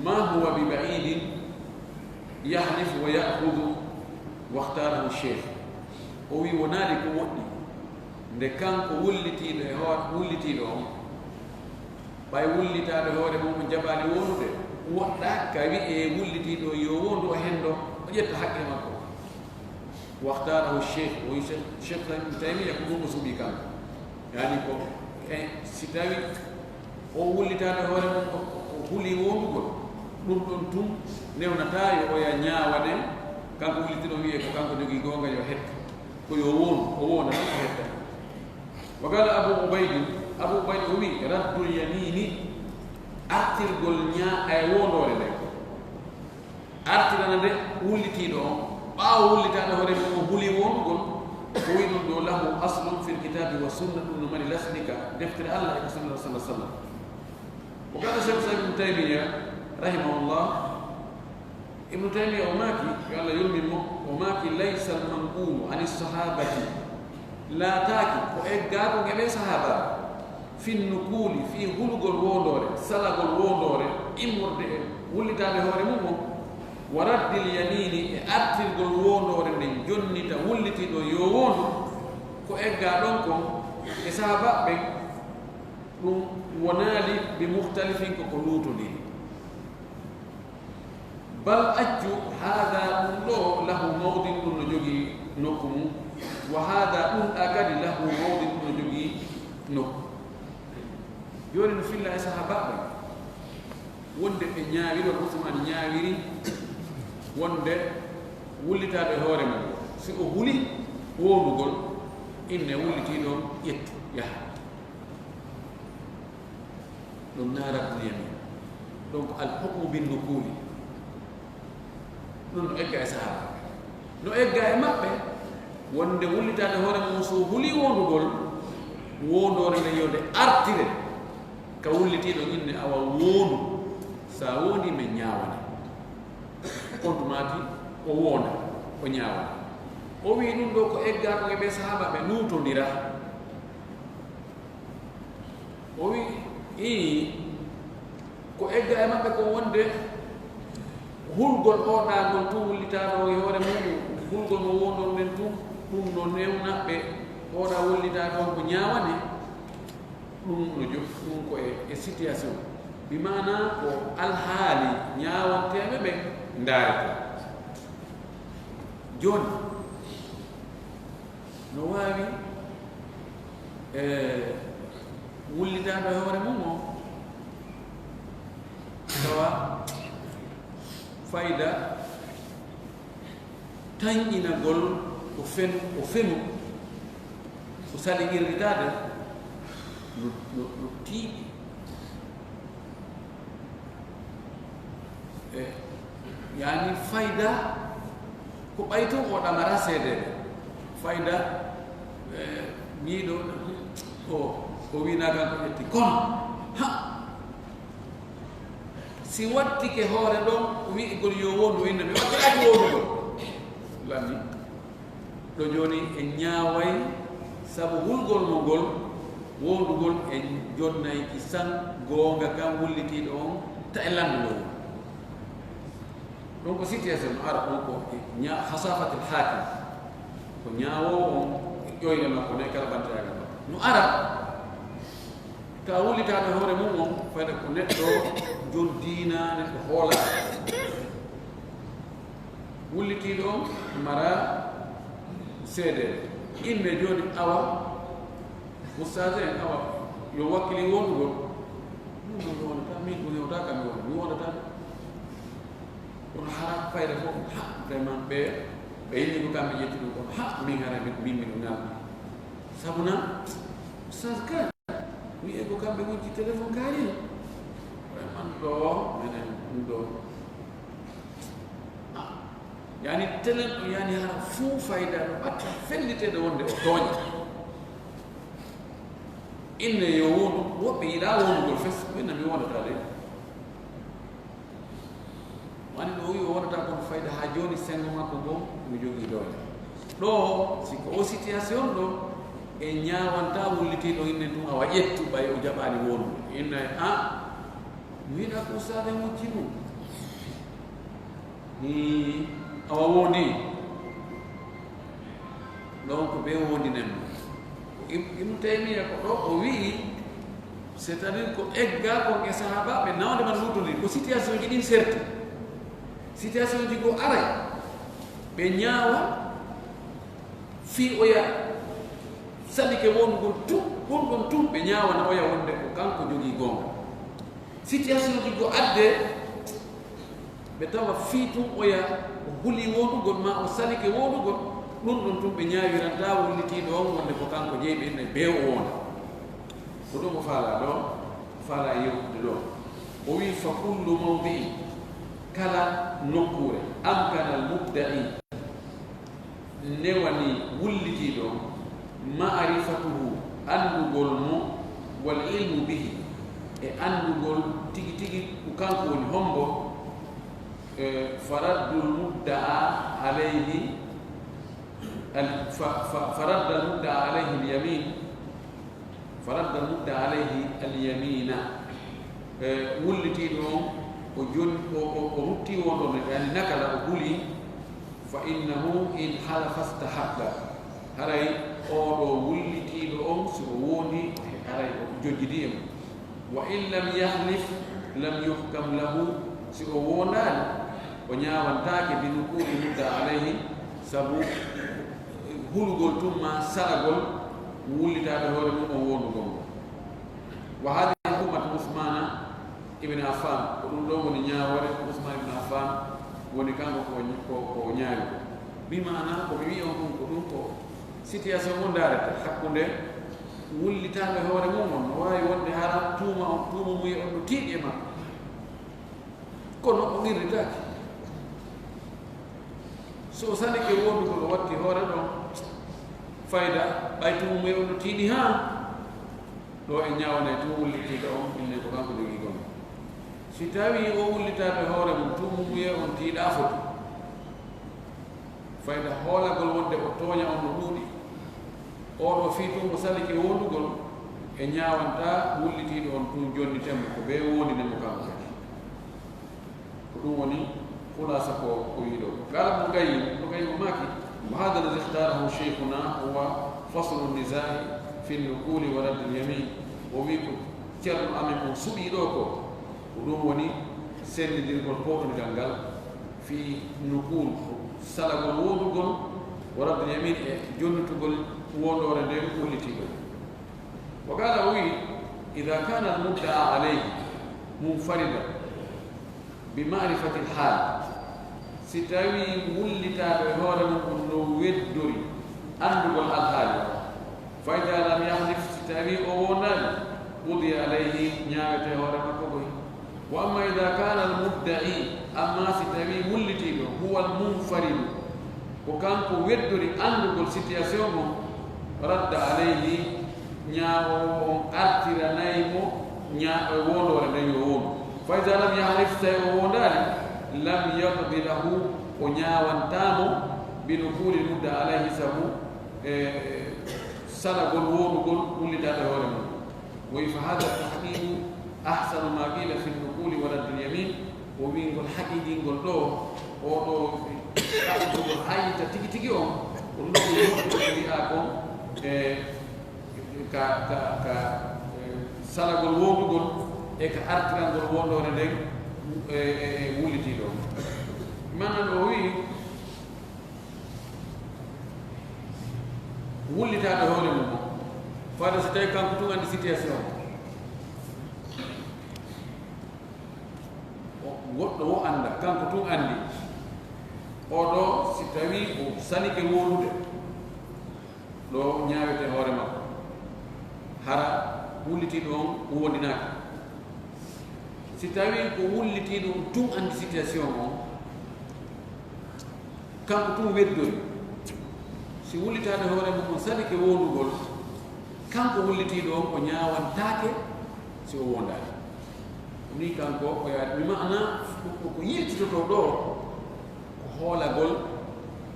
ما هو ببعيد يحلف ويأخذ واختاره الشيخ. O wi'i wonaali ko woɗɗi nde kanko wullitiiɗo e hoore, wullitiiɗo on, ɓay wullitaaɗo e hoore mum o jaɓaali wondude, woɗɗaa ka wi'ee wullitiiɗo yo wondu o henndo, o ƴetta haqqe makko. واختاره الشيخ, o wi'i Cheikh, Cheikh Ibn Taymiyya ko ɗum o suɓii kanko. Yaani ko, e, si tawi o wullitaade hoore mum, o, o huli wondugol, ɗum ɗon tun newnataa yo oya ñaawane, kanko wullitiiɗo wi'ee ko kanko jogii goonga, yo hetto. Ko yo wondu, o wonda tan o hetta. وقال أبو عبيد, Abu Ubayd o wi'i, رد اليمين, artirgol ñaa-, ay wondoore nden. Artirana nde wullitiiɗo on, ɓaawo wullitaade hoore mum o huli wondugol, ko wi'i ɗum ɗo, له أصل في الكتاب والسنة, ɗum no mari lasli ka deftere Allah e ka sunna sallallahu alaihi wasallam. وقال شيخ الإسلام ابن تيمية, Rahimahullah, Ibnu Taymiya o maaki, yo Allah yurmin mo, o maaki, "Laysa al-manqulu ani sahabati," laataaki ko eggaaɗo e ɓe sahaaba, "fi nukuli," fii hulugol woondoore, salagol woondoore, immorde e wullitaade hoore mum on, "wa raddil yamini," e artirgol woondoore nden, jonnita wullitiiɗo yo woondu, ko eggaa ɗon kon e sahaaba ɓen, ɗum wonaali bi mukhtalifin, ko ko luutondiri. Bal accu, haada ɗum ɗo, lahu mawdin, ɗum no jogii nokku mum, wa haada ɗum ɗa kadi, lahu mawdin, ɗum no jogii nokku. Jooni no filla e sahaabaaɓe wonde ɓe ñaawiri, wano Usmaan ñaawiri, wonde wullitaade hoore mum, si o huli woondugol, inne wullitii ɗon, ƴettu, yaha. Ɗum na raddul yamin. Donc, al hukmu bin nukuli. Ɗum no egga e sahaaba. No egga e maɓɓe, wonde wullitaade hoore mum, so huli woondugol, woondoore nden yo nde artire ka wullitiiɗo, inne awa woondu. Sa woondi, men ñaawane. Kontu maati o woonda, o ñaawane. O wi'i ɗum ɗo ko egga ko e ɓe sahaaba ɓe luutondira. O wi'i, ii, ko egga e maɓɓe ko wonde hulgol oɗaangol tun wullitaaɗo e hoore muɗum, hulgol mo wondon nden tun, ɗum no newna ɓe oɗa wullitaaɗo on ko ñaawane, ɗum no jokki ɗum ko e, e situation. Bi maana ko alhaali ñaawanteeɓe ɓe ndaari ko. Jooni, no waawi, e, wullitaade hoore mum o, tawa fayda tanƴinagol ko fenu, ko fenu, ko sali qirritaade, no, no, no tiiɗi. E, yaani fayda ko ɓay tun o ɗamara seedeeɓe. Fayda, e, miiɗo o, o wiinaa kan ko ƴetti. Kono, ha, si wattike hoore ɗon, wi'igol yo wondu, inna mi wattiraaki wondugol. Lanni. Ɗo jooni en ñaaway sabu hulgol mo ngol, wondugol en jonnay ki san goonga kan wullitiiɗo on, ta en lanndugol. Ɗum ko situation no ara ɗum ko ña-, hasafatil hakim, ko ñaawoowo on e ƴoyle makko ne kala bantiraagal makko. No ara ka wullitaade hoore mum on, fayda ko neɗɗo jon diina, neɗɗo hoola. Wullitiiɗo on mara seede. Inne jooni awa, ustaas en awa, yo wakkili wondugol. Ɗum ɗum wonata, min ɗum hewta kam mi wonda, mi wondata. Kono hara fayda fof, ha, vraiment ɓe, ɓe yimɓe ko kamɓe ƴetti ɗum, kono ha, min hara min, min, min ɗum ngal. Sabu na, ustaas ka, wi'e ko kamɓe wonti téléphone kaari. Vraiment ɗo, menen ɗum ɗo. Ah, yani telen ɗo, yani hara fuu fayda ɗo ɓatta felliteede wonde o tooña. Inne yo wondu, woɓɓe yiɗa wondugol fes, min na mi wondata de. Wani ɗo o wi o wondata kono fayda haa jooni, sengo makko ngo no jogii doole. Ɗo, si ko o situation ɗo, e ñaawanta wullitiiɗo inne ɗum awa ƴettu ɓay o jaɓaani wondu. Inne, a, mi wiɗa ko ustaade mujji ɗum. Ni awa wondi. Donc, ɓe wondinen mo. Ko Ib-, Ibnu Taymiya ko ɗo o wi'i, c'est-à-dire ko egga kon e sahaaba ɓe nawde man luutondiri. Ko situation ji ɗin serti. Situation ji goo aray. Ɓe ñaawa fii oya salike wondugol tun, ɗum ɗon tun ɓe ñaawana oya wonde ko kanko jogii goonga. Situation ji goo adde, ɓe tawa fii tun oya o huli wondugol ma o salike wondugol, ɗum ɗon tun ɓe ñaawiranta wullitiiɗo on wonde ko kanko jeyi ɓe, inna bee o wonda. Ko ɗum o faalaa ɗo, o faalaa yewtude ɗo. O wi'i, "Fa kullu mawdi'in," kala nokkuure, "amkana al-mudda'i," newani wullitiiɗo on, "ma'rifatuhu," anndugol mo, "wal ilmu bihi," e anndugol tigi tigi ko kanko woni hombo, e, faraddul mudda'a alayhi, al-, fa-, fa-, faraddal mudda'a alayhi al-yamin, faraddal mudda'a alayhi al-yamina. E, wullitiiɗo on, o jon-, o, o, o rutti won ɗon, yani nakala, o huli, fa innahu in halafa istahaqqa. Haray oo ɗoo wullitiiɗo on, si o woondii, haray o jojjidi e mum. Wa in lam yahlif lam yuhkam lahu, si o woondaali, o ñaawantaake bi nukuuli mudda alayhi, sabu hulugol tun maa salagol wullitaade hoore mum on woondugol ngol. Wa haadihi tuhummatu Usmaana ibn Affan, ko ɗum ɗoo woni ñaawoore Usmaan ibn Affan woni kanko ko, ko, ko o ñaawi ko. Bi maana ko mi wi'i on ɗum ko ɗum ko situation mo ndaarete hakkunde wullitaaɓe hoore mum on, no waawi wonde hara tuuma on, tuuma mum on no tiiɗi e makko. Kono o qirritaaki. So o salike woondugol o watti hoore ɗon, fayda, ɓay tuuma mum on no tiiɗi haa. Ɗo en ñaawanay tun wullitiiɗo on, inne ko kanko jogii gonga. Si tawii o wullitaade hoore mum, tun mum wi'e on tiiɗaa foti. Fayda hoolagol wonde o tooña on no ɗuuɗi. Oo ɗoo fii tun o salike woondugol, e ñaawanta wullitiiɗo on tun jonniten mo ko bee woondinen mo kanko kadi. Ko ɗum woni khulasa ko, ko wi'i ɗoo. Qala Ibn Qayyim, Ibn Qayyim maaki, wa hadha alladhi ikhtarahu shaykhuna huwa faslu an-niza'i fi an-nuquli wa radd al-yamin. O wi'i ko ceerno amen on suɓii ɗoo ko, ko ɗum woni senndirgol pooɗondiral ngal fi nukul, salagol woondugol, wa radd al-yamin, e jonnitugol woondoore nden wullitiiɗo. Wa qala, o wi'i, idha kana al-mudda'a alayhi munfaridan bi ma'rifati al-hal, si tawii wullitaaɗo e hoore mum on no weddori anndugol alhaali on, fa idha lam yahlif, si tawii o woondaali, qudiya alayhi, ñaawete hoore makko koy. Wa amma idha kana al-mudda'i, amma si tawii wullitiiɗo, huwa al-munfaridu, ko kanko weddori anndugol situation on, radda alayhi, ñaawoowo on artiranay mo ña-, e woondoore nden yo woondu. Fa iza lam yahlif, si tawi o woondaali, lam yaqdi lahu, o ñaawantaa mo, bi nukuuli mudda alayhi, sabu, e, salagol woondugol wullitaaɗo e hoore mum. Wa fa hadha tahqiqu ahsanu ma qila fi nukuuli wa raddil yamin. O wi'ingol haqiiqingol ɗoo, oo ɗoo haqiiqingol hayyita tigi tigi on, ko ɗum ɗoo ko moƴƴi ko wi'aa kon, e, ka, ka, ka, e, salagol woondugol e ka artirangol woondoore nden, e, e, e wullitiiɗo on. Maanaa o wi'i, wullitaade hoore mum on, faade so tawi kanko tun anndi situation on. O, goɗɗo o annda, kanko tun anndi. Oo ɗoo, si tawii o salike woondude, ɗo ñaawete hoore makko, hara wullitiiɗo on woondinaaki. Si tawii ko wullitiiɗo on tun anndi situation on, kanko tun weddori. Si wullitaade hoore mum on salike woondugol, kanko wullitiiɗo on o ñaawantaake si o woondaali. Ko nii kanko o yaadi. Mi maana ko, ko yiltitotoo ɗoo, ko hoolagol,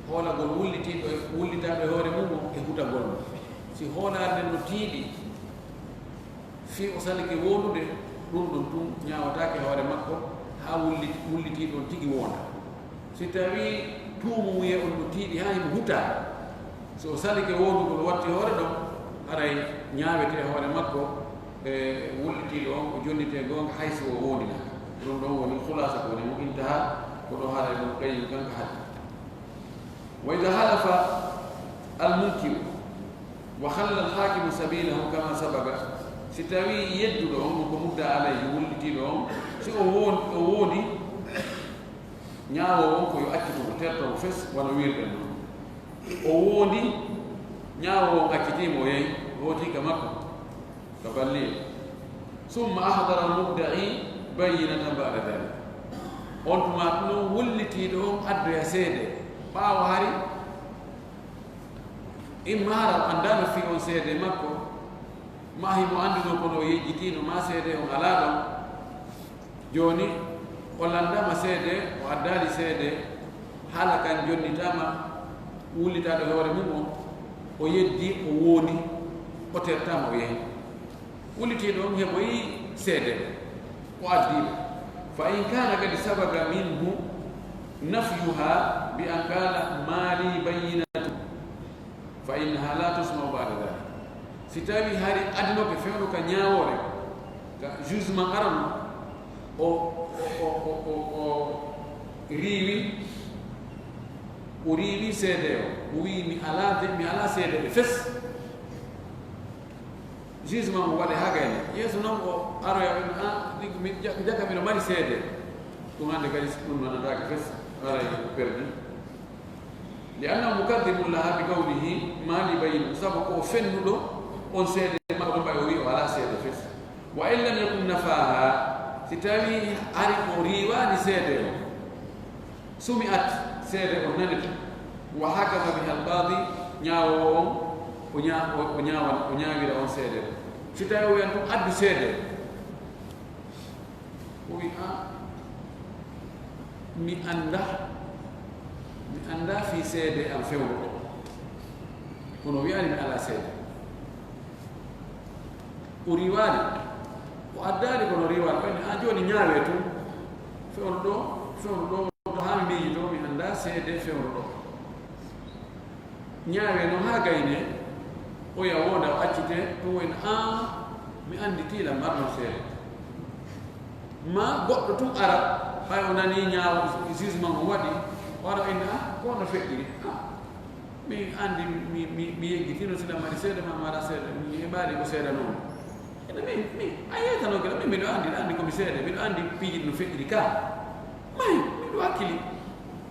hoolagol wullitiiɗo e, wullitaaɗo e hoore mum on e hutagol mo. Si hoolaare nden no tiiɗi, fii o salike woondude, ɗum ɗon tun ñaawataake hoore makko haa wulli-, wullitiiɗo on tigi woonda. Si tawii tuumu mum e on no tiiɗi haa himo hutaa, si o salike woondugol watti hoore ɗon, haray ñaawete hoore makko, e wullitiiɗo on, o jonnitee goonga, hay si o woondinaaka. Ɗum ɗon woni khulasa ko woni mo intaha, ko ɗo haray ɗum ɓeyi kanko hadi. Wa idha halafa al-munkiru wa khalla al-hakimu sabilahu kama sabaqa, si tawii yedduɗo on, ko mudda alayhi, wullitiiɗo on, si o woon-, o woondi, ñaawoowo on ko yo accu mo, terto mo fes, wano wiirɗen non. O woondi, ñaawoowo on accitii mo, o yehi, o hooti ka makko. Ka balliye. Summa ahdara al-mudda'i bayyinatan ba'da dhalik. On tuma ɗum wullitiiɗo on addoya seede ɓaawo hari. Imma hara o anndaano fii on seede makko, Ma himo anndunoo, kono o yejjitiino, ma seede on alaa ɗon. Jooni, o lanndama seede, o addaali seede, haala kan jonnitaama, wullitaade hoore mum on, o yeddi, o woondi, o tertaama, o yehi. Wullitiiɗo on heɓoyi seede, o addi ɓe. Fa in kana qad sabaqa minhu nafyuha bi an qala ma li bayyinatun, fa innaha la tusma'u ba'da dhalik. Si tawi hari adinoke fewndo ka ñaawoore, ka jugement arano, o, o, o, o, o, o riiwi, o riiwi seede o, o wi'i, "Mi alaa de, mi alaa seede ɓe fes." Jugement mo waɗe haa gayna. Yeeso non o aroya, o wi'a, "Ah, ɗi-, mi ja-, jaka miɗo mari seede." Ɗum hannde kadi ɗum nanataake fes, haray perdi. Li annahu mukadhibun laha bi qawlihi ma li bayyina, sabu ko o fennuɗo on seede makko ɗon, ɓay o wi'i o alaa seede fes. Wa in lam yakun nafaha, si tawi hari o riiwaani seede o, sumi'at, seede o nanete, wa hakama biha al-qadi, ñaawoowo on, o ña-, o, o ñaawan-, o ñaawira on seede o. Si tawi o wi'an ɗum, "Addu seede," o wi'a, "Mi annda, mi annda fii seede am fewndo ɗo, kono o wi'aani mi alaa seede." O riiwaali, o addaali, kono o riiwaali. Ɓayde, "An jooni ñaawee tun, fewndo ɗo, fewndo ɗo, to haa mi miijitoo, mi annda seede fewndo ɗo." Ñaawee non haa gaynee, oya wonda, o accitee, ɗum woni, "An, mi annditii la marno seede." Ma goɗɗo tun ara, ɓay o nanii ñaawo, jugement o waɗi, o ara o inna, "Ah, ko no feƴƴiri? Ah, mi anndi, mi, mi, mi yeggitino si ɗa mari seede ma, mara seede, mi heɓaali ko seedanoo mi." Ene min, min, a yeetanoo kala, min miɗo anndi, anndi ko mi seede, miɗo anndi piiji ɗi no feƴƴiri ka. May, miɗo hakkili.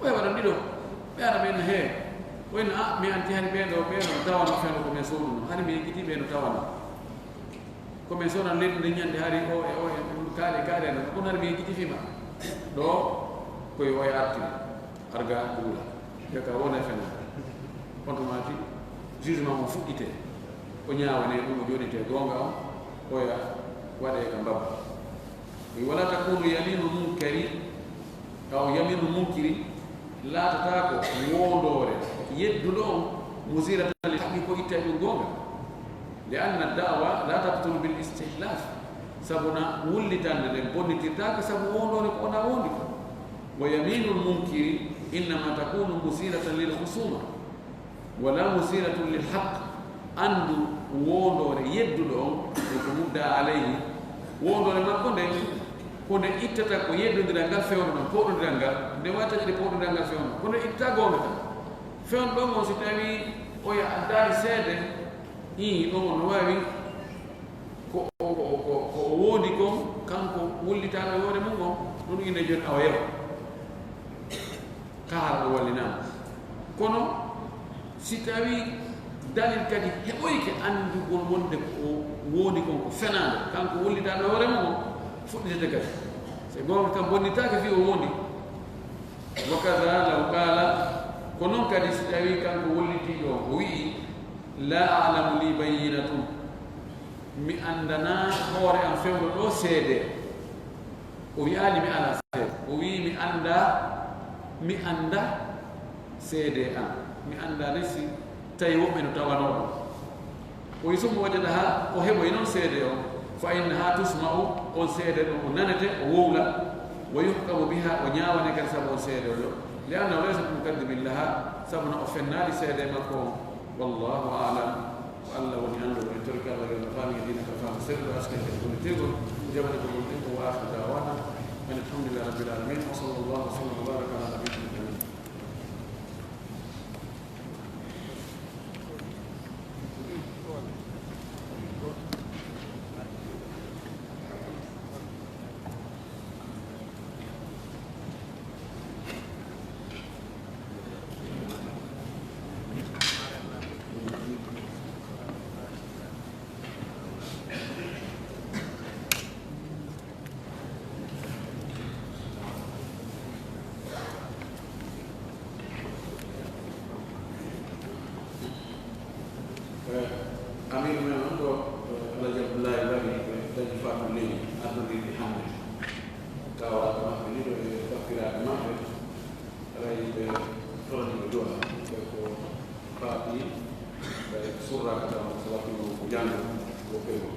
O heɓa ɗon ɗiɗo. Ɓe ara ɓe no hee. O inna, "Ah, mi anndi hari ɓee ɗo, ɓee ɗo no tawanoo fewndo ko men sooduno. Hari mi yeggitii ɓee no tawanoo. Ko men soodan leydi nden ñande hari o e o e kaari, kaari no. Kono hari mi yeggitii fii ma." Ɗo, koye o e artiri. Arga ɗuula. Ɓe ka wona fena. Kono maati, jugement on fuɗɗitee. O ñaawanee ɗum, o jooɗintee goonga on, oya waɗee ka mbabba. Wi, "Wala takunu yaminu munkari, aw yaminu munkiri, laatataako woondoore yedduɗo on, muziratan lil haqqi, ko ittay ɗum goonga. Li anna da'wa la tabtulu bil istihlaf." Sabu na wullitande nden bonnitirtaaka sabu woondoore ko ona woondi ko. Wa yaminul munkiri innama takunu musiratan lil husuma, wala musiratun lil haqq. Anndu woondoore yedduɗo on, ko ko mudda alayhi. Woondoore makko nden, ko nde ittata ko yeddondiral ngal fewndo non, pooɗondiral ngal, nde wawi taƴude pooɗondiral ngal fewndo. Ko nde ittata goonga tan. Fewndo ɗon on, si tawi oya addaali seede, ii, ɗon on no wawi ko o, ko, ko, ko o woondi kon, kanko wullitaaɗo e hoore mum on, ɗum ine jooni awa yeewa. Ka haala ɗo wallinaama. Kono si tawi dalil kadi heɓoyke anndugol wonde ko o woondi kon ko fenaande, kanko wullitaaɗo e hoore mum on, fuɗɗitete kadi. Se goonga kam bonnitaake fii o woondi. Wa kaza law qaala, ko non kadi si tawi kanko wullitiiɗo on o wi'i, "La a'lamu li bayyinatun." Mi anndanaa hoore am fewndo ɗo seede. O wi'aali mi alaa seede. O wi'i mi anndaa, mi anndaa seede am. Mi anndaa de si tawi woɓɓe no tawanoo ɗum. O wi summa wajadaha, o heɓoyi noon seede on. Fa innaha tusma'u, on seede ɗum o nanete, o wowla. Wa yuhkamu biha, o ñaawane kadi sabu on seede o ɗo. Li annahu laysa bi mukadibin laha, sabu no o fennaali seede makko on. Wallahu a'lam. Ko Allah woni annduɗo, en torike Allah yo Allah faami en diina ka faami sirru, askente e bonnetirgol, jamane ko woni ɗen ko. Wa akhiru da'wana an alhamdulillahi rabbil alamin. Wa sallallahu wa sallam wa baraka ala nabiyyina Muhammad. Eh, amiru men on ɗo, eh, Alhaji Leñi addodirɗi hannde, tawa maɓɓe ɗiɗo e bakkiraaɓe maɓɓe, aray ɓe torani ɓe du'a, ɓe ko faati ɓe surraka tawa so waɗɗino ko janngo ko pewol.